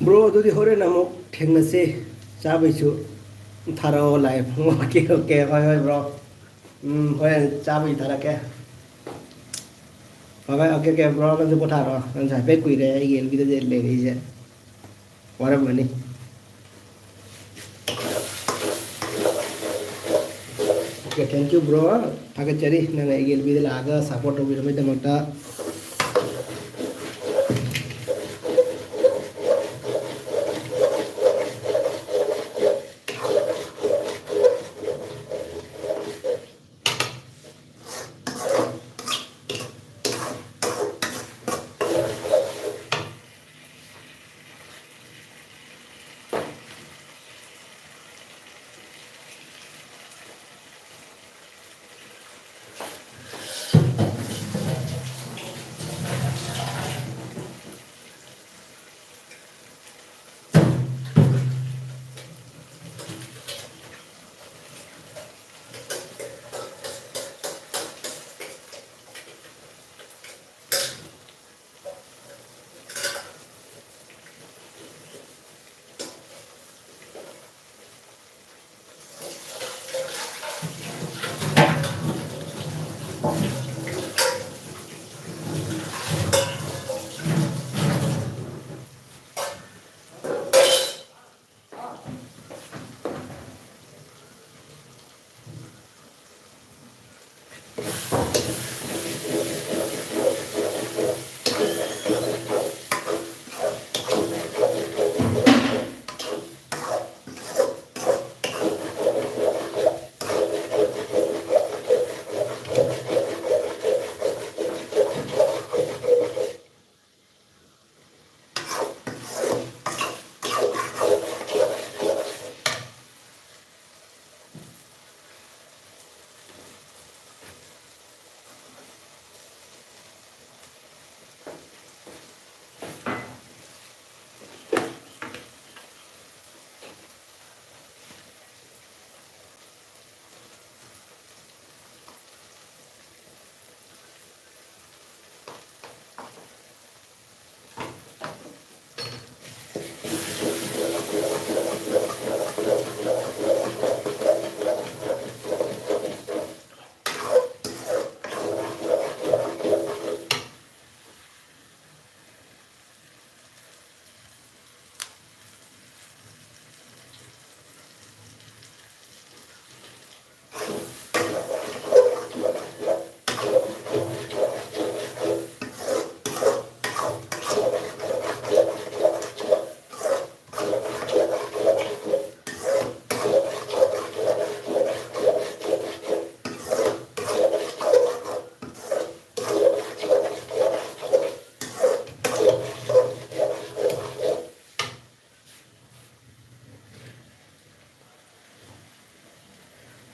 Bro, ꯑꯗꯨꯗꯤ ꯍꯣꯔꯦꯟ ꯑꯃꯨꯛ ꯊꯦꯡꯅꯁꯤ꯫ ꯆꯥꯕꯩꯁꯨ ꯊꯥꯔꯛꯑꯣ live꯫ OK, OK, ꯍꯣꯏ, ꯍꯣꯏ, bro꯫ ꯎꯝ, ꯍꯣꯔꯦꯟ ꯆꯥꯕꯒꯤ ꯊꯥꯔꯛꯀꯦ꯫ ꯍꯣꯏ, ꯍꯣꯏ, OK, OK, bro, ꯅꯪꯁꯨ ꯄꯣꯊꯥꯔꯣ꯫ ꯅꯪꯁꯨ ꯍꯥꯏꯐꯦꯠ ꯀꯨꯏꯔꯦ ꯑꯩꯒꯤ ꯑꯦꯜ ꯕꯤꯗ ꯂꯩꯔꯛꯏꯁꯦ꯫ ꯋꯥꯔꯝꯃꯅꯤ꯫ OK, thank you, bro꯫ ꯊꯥꯒꯠꯆꯔꯤ, ꯅꯪꯅ ꯑꯩꯒꯤ ꯑꯦꯜ ꯕꯤꯗ ꯂꯥꯛꯑꯒ support ꯇꯧꯕꯤꯔꯝꯕꯒꯤꯗꯃꯛꯇ꯫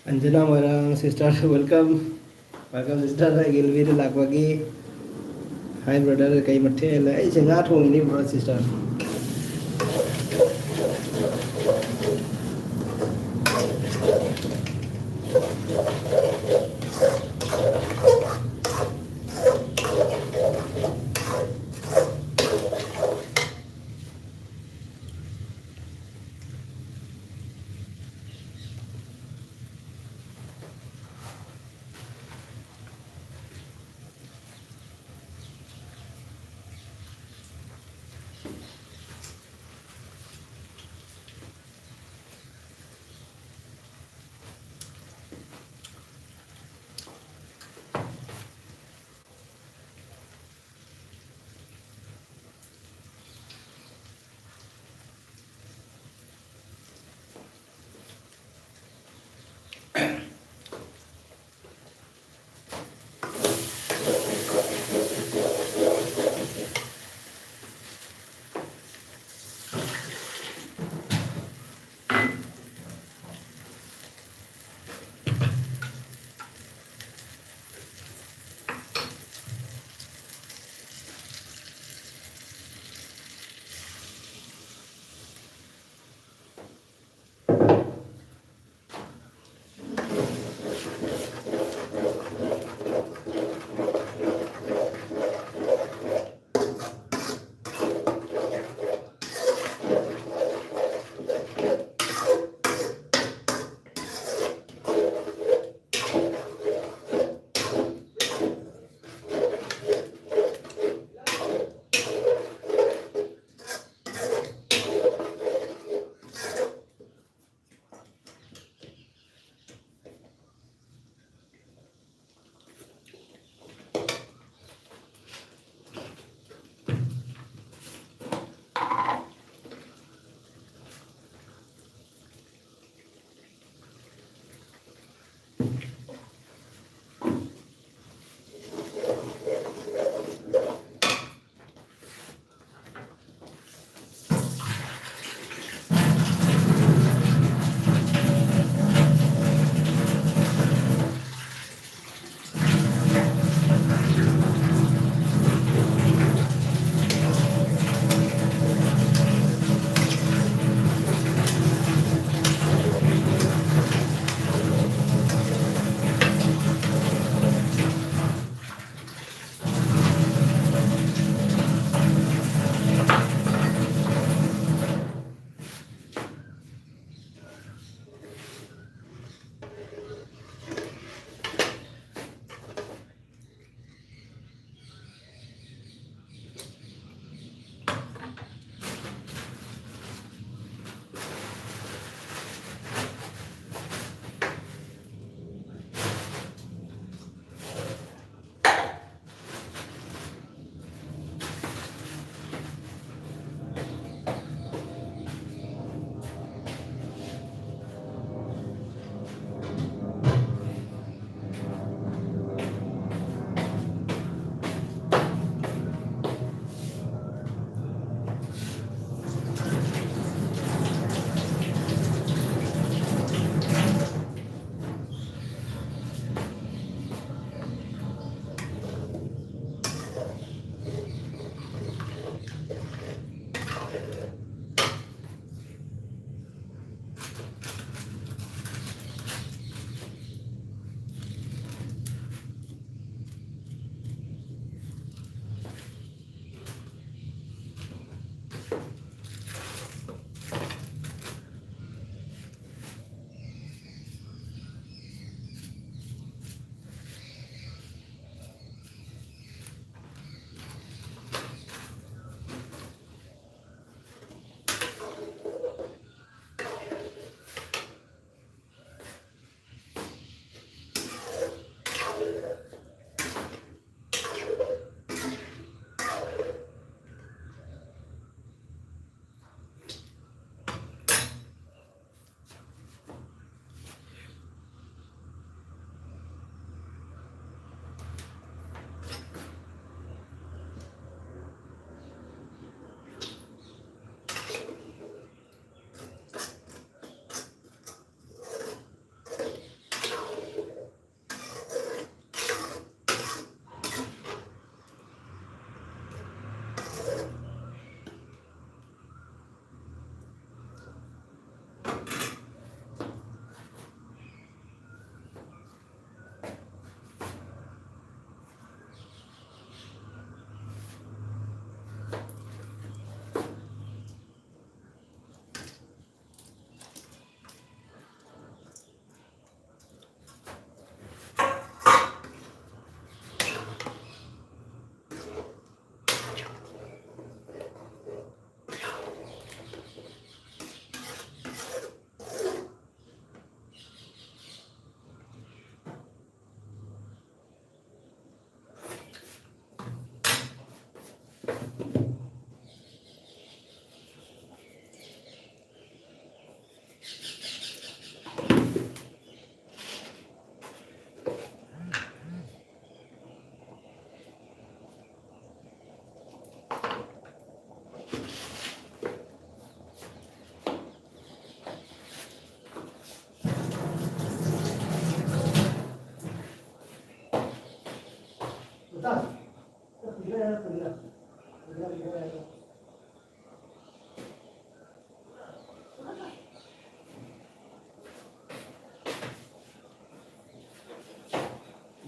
ꯑꯟꯖꯅꯥ ꯃꯣꯏꯔꯥꯡ, sister, welcome. Welcome, sister. ꯑꯩꯒꯤ ꯂꯝꯕꯤꯗ ꯂꯥꯛꯄꯒꯤ꯫ Hi, brother. ꯀꯩ ꯃꯊꯦꯜ? ꯑꯩꯁꯦ ꯉꯥ ꯊꯣꯡꯉꯤꯅꯤ, bro, sister꯫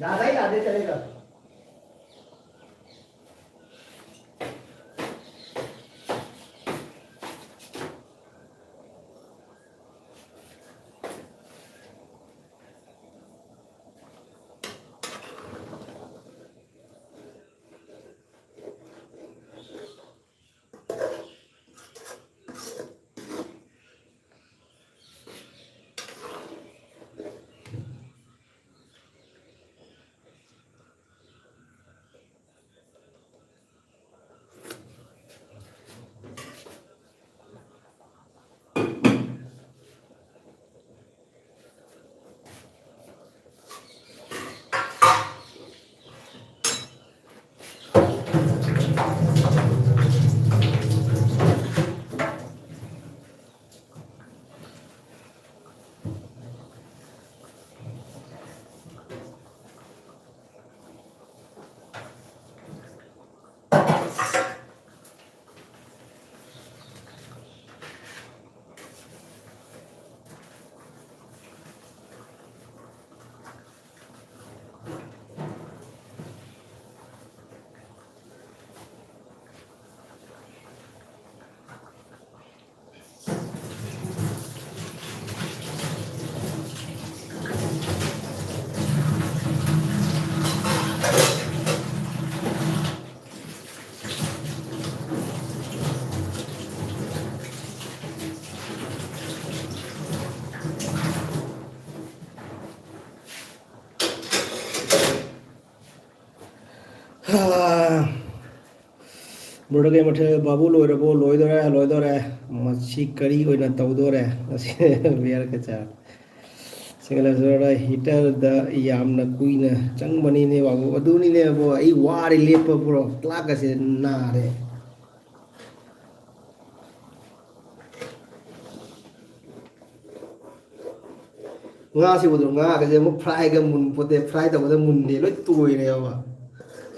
ज़्यादा ही आधे चलेगा। ꯕ꯭ꯔꯗꯔ, ꯀꯩ ꯃꯊꯦꯜ? ꯕꯥꯕꯨ, ꯂꯣꯏꯔꯕꯣ? ꯂꯣꯏꯗꯣꯔꯦ, ꯂꯣꯏꯗꯣꯔꯦ꯫ ꯃꯁꯤ ꯀꯔꯤ ꯑꯣꯏꯅ ꯇꯧꯗꯣꯔꯦ ꯉꯁꯤ? ꯕꯤꯌꯔ ꯀꯆꯥ꯫ ꯁꯤꯡꯒꯜ ꯁꯣꯗꯥ ꯍꯤꯇꯔꯗ ꯌꯥꯝꯅ ꯀꯨꯏꯅ ꯆꯪꯕꯅꯤꯅꯦ ꯕꯥꯕꯨ꯫ ꯑꯗꯨꯅꯤꯅꯦ ꯕꯣ, ꯑꯩ ꯋꯥꯔꯦ ꯂꯦꯞꯄ ꯕ꯭ꯔꯣ, ꯀ꯭ꯂꯥꯛꯀꯁꯦ ꯅꯥꯔꯦ꯫ ꯉꯥꯁꯤ ꯎꯗ꯭ꯔꯣ? ꯉꯥꯒꯁꯦ ꯑꯃꯨꯛ ꯐ꯭ꯔꯥꯏꯒ ꯃꯨꯟ ꯄꯣꯠꯇꯦ, ꯐ꯭ꯔꯥꯏ ꯇꯧꯕꯗ ꯃꯨꯟꯗꯦ, ꯂꯣꯏ ꯇꯣꯏꯔꯦꯕ꯫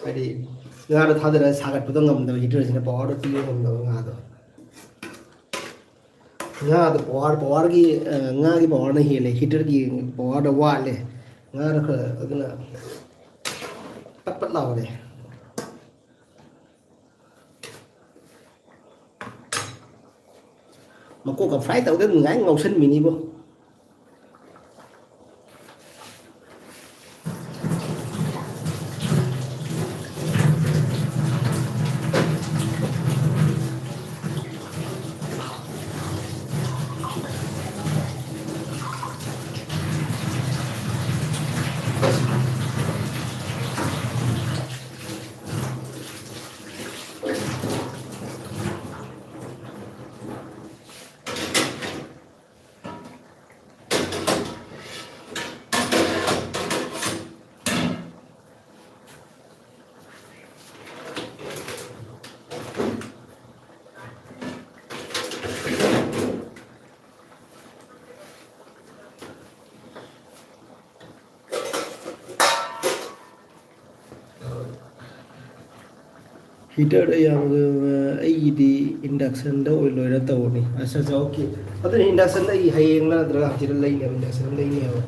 ꯍꯥꯏꯗꯤ ꯉꯥꯗꯣ ꯊꯥꯗꯔꯒ ꯁꯥꯒꯠꯄꯗꯣ ꯉꯝꯗꯕ ꯍꯤꯇꯔꯁꯤꯅ, ꯄꯥꯋꯔꯗꯣ ꯄꯤꯕ ꯉꯝꯗꯕ ꯉꯥꯗꯣ꯫ ꯉꯥꯗꯣ ꯄꯥꯋꯔ, ꯄꯥꯋꯔꯒꯤ, ꯑ, ꯉꯥꯒꯤ ꯄꯥꯋꯔꯅ ꯍꯦꯜꯂꯦ, ꯍꯤꯇꯔꯒꯤ ꯄꯥꯋꯔꯗꯣ ꯋꯥꯠꯂꯦ꯫ ꯉꯥꯅ ꯈꯔ ꯑꯗꯨꯅ ꯄꯠ ꯄꯠ ꯂꯥꯎꯔꯦ꯫ ꯃꯀꯣꯛꯀ fry ꯇꯧꯗ ꯅꯨꯡꯉꯥꯏ ꯉꯧꯁꯟꯕꯤꯅꯤꯕꯣ꯫ Heater ꯌꯥꯝ, ꯑꯩꯒꯤꯗꯤ induction ꯗ ꯑꯣꯏ ꯂꯣꯏꯅ ꯇꯧꯕꯅꯤ꯫ ꯑꯁ, ꯑꯁ, okay꯫ ꯑꯗꯨꯅ induction ꯗ ꯑꯩ ꯍꯌꯦꯡꯂ ꯅꯠꯇ꯭ꯔꯒ ꯍꯪꯆꯤꯠꯂ ꯂꯩꯅꯦꯕ, induction ꯑꯃ ꯂꯩꯅꯦꯕ꯫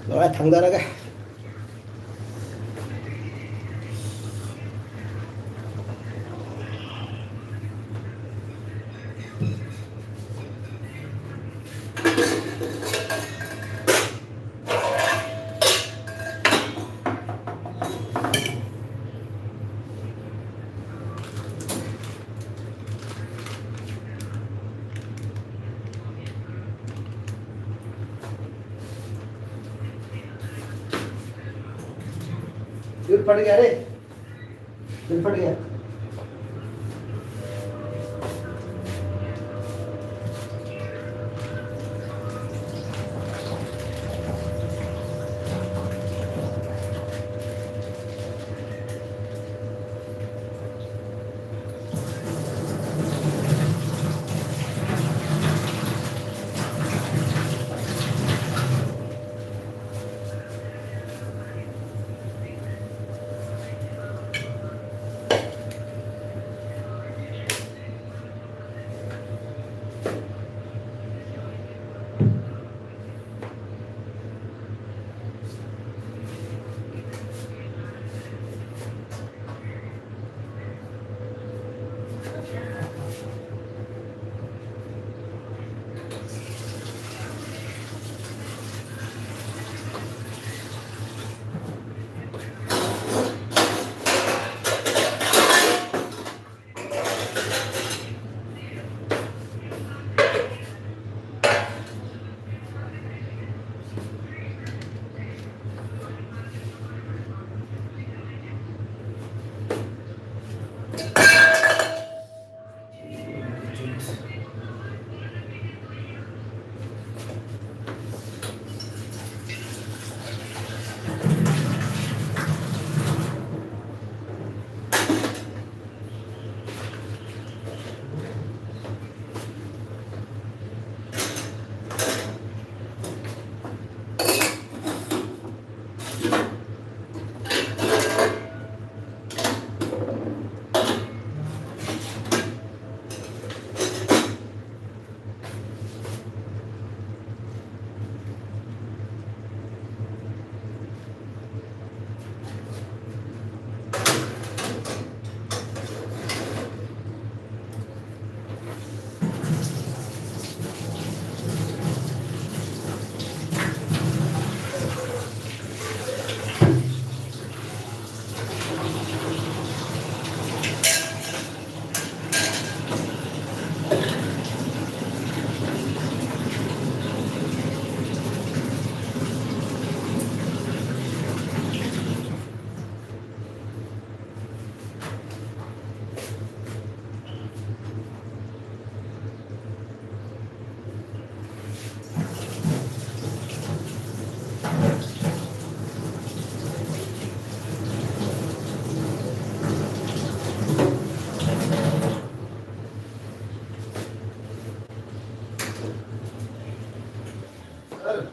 ꯂꯣꯏꯔꯦ, ꯊꯥꯡꯗꯔꯒꯦ꯫ दिल फट गया रे, दिल फट गया।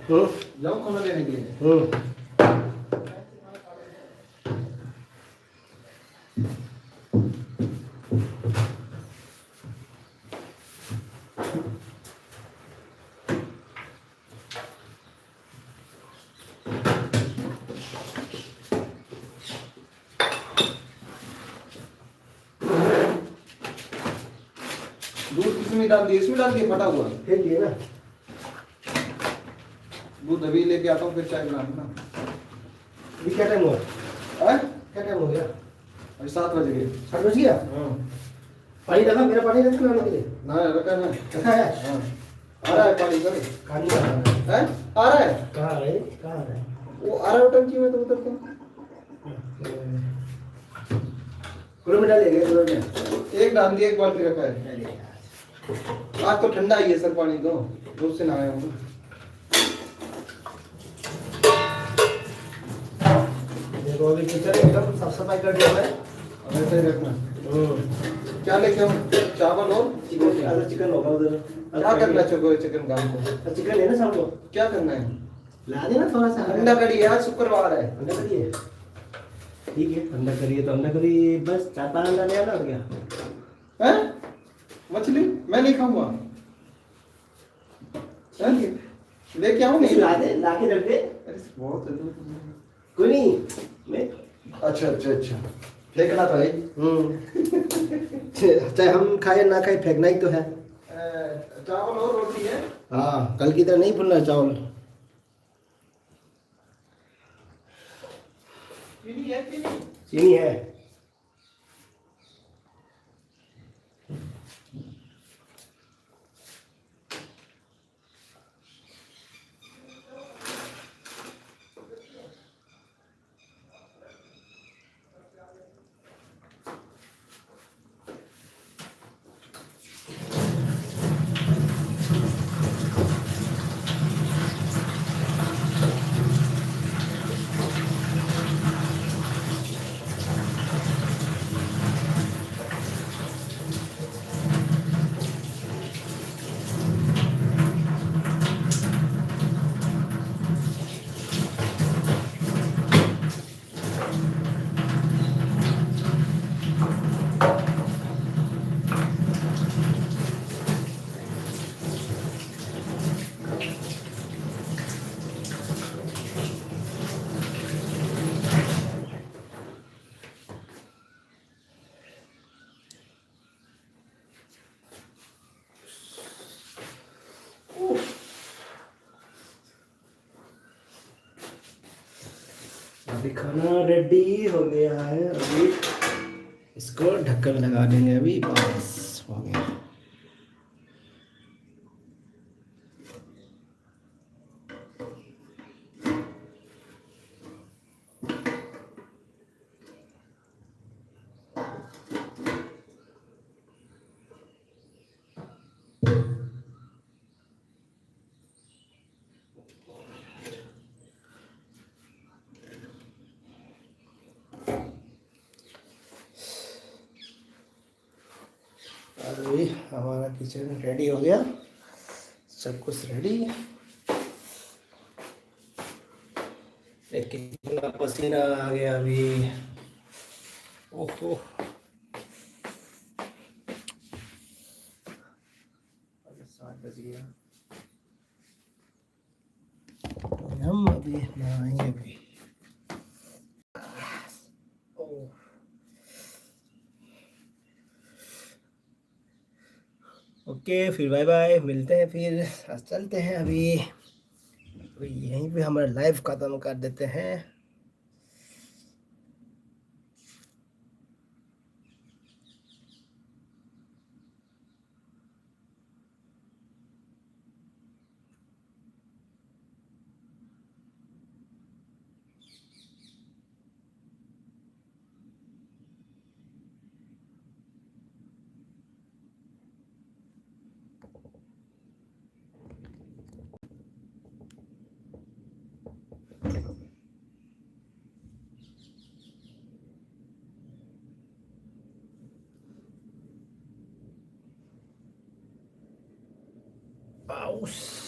हम्म। जाओ खाना लेने के लिए। हम्म। दूध किसमें डाल दिए? इसमें डाल दिए, फटा हुआ। फेंक दिए ना। दूध अभी लेके आता हूँ, फिर चाय बनाऊंगा ना। अभी क्या टाइम हुआ? हैं? क्या टाइम हो गया? अभी सात बज गए। सात बज गया? हाँ। पानी रखा, मेरा पानी रखा लाने के लिए। ना, रखा ना। रखा है? हाँ। आ रहा है पानी इधर। पानी आ रहा है। हैं? आ रहा है? कहाँ है? कहाँ है? वो आ रहा है टंकी में तो उधर तो। कुएं में डालिए, कुएं में। एक डाल दिया, एक बाल्टी रखा है। अरे यार। आज तो ठंडा ही है सर पानी तो, धूप से नहाया हूँ। देखो, अभी किचन एकदम साफ सफाई कर दिया है। अब ऐसे ही रखना। हम्म। क्या लेके आऊँ? चावल और चिकन, रोटी? अरे, चिकन होगा उधर। क्या करना है चिकन का हमको? चिकन है ना शाम को। क्या करना है? ला देना थोड़ा सा। अंडा कड़ी है, आज शुक्रवार है। अंडा कड़ी है? ठीक है, अंडा कड़ी है तो अंडा कड़ी, बस चार पांच अंडा ले आना, और क्या? हैं? मछली? मैं नहीं खाऊंगा। हैं? लेके आऊँ, नहीं? ला दे, ला के रख दे। अरे, बहुत है। कोई नहीं, मैं अच्छा, अच्छा, अच्छा। फेंकना तो है। हम्म। चाहे हम खाए ना खाए, फेंकना ही तो है। अ, चावल और रोटी है? हाँ, कल की तरह नहीं भूलना चावल। चीनी है कि नहीं? चीनी है। खाना रेडी हो गया है, अभी इसको ढक्कन लगा देंगे। अभी बस हो गया। अभी हमारा किचन रेडी हो गया, सब कुछ रेडी। लेकिन इतना पसीना आ गया अभी। ओहो, अभी सात बज गया। तो हम अभी नहाएंगे अभी। ओके, फिर बाय बाय, मिलते हैं फिर। चलते हैं अभी, अभी यहीं पे हमारा लाइव खत्म कर देते हैं। पाउस।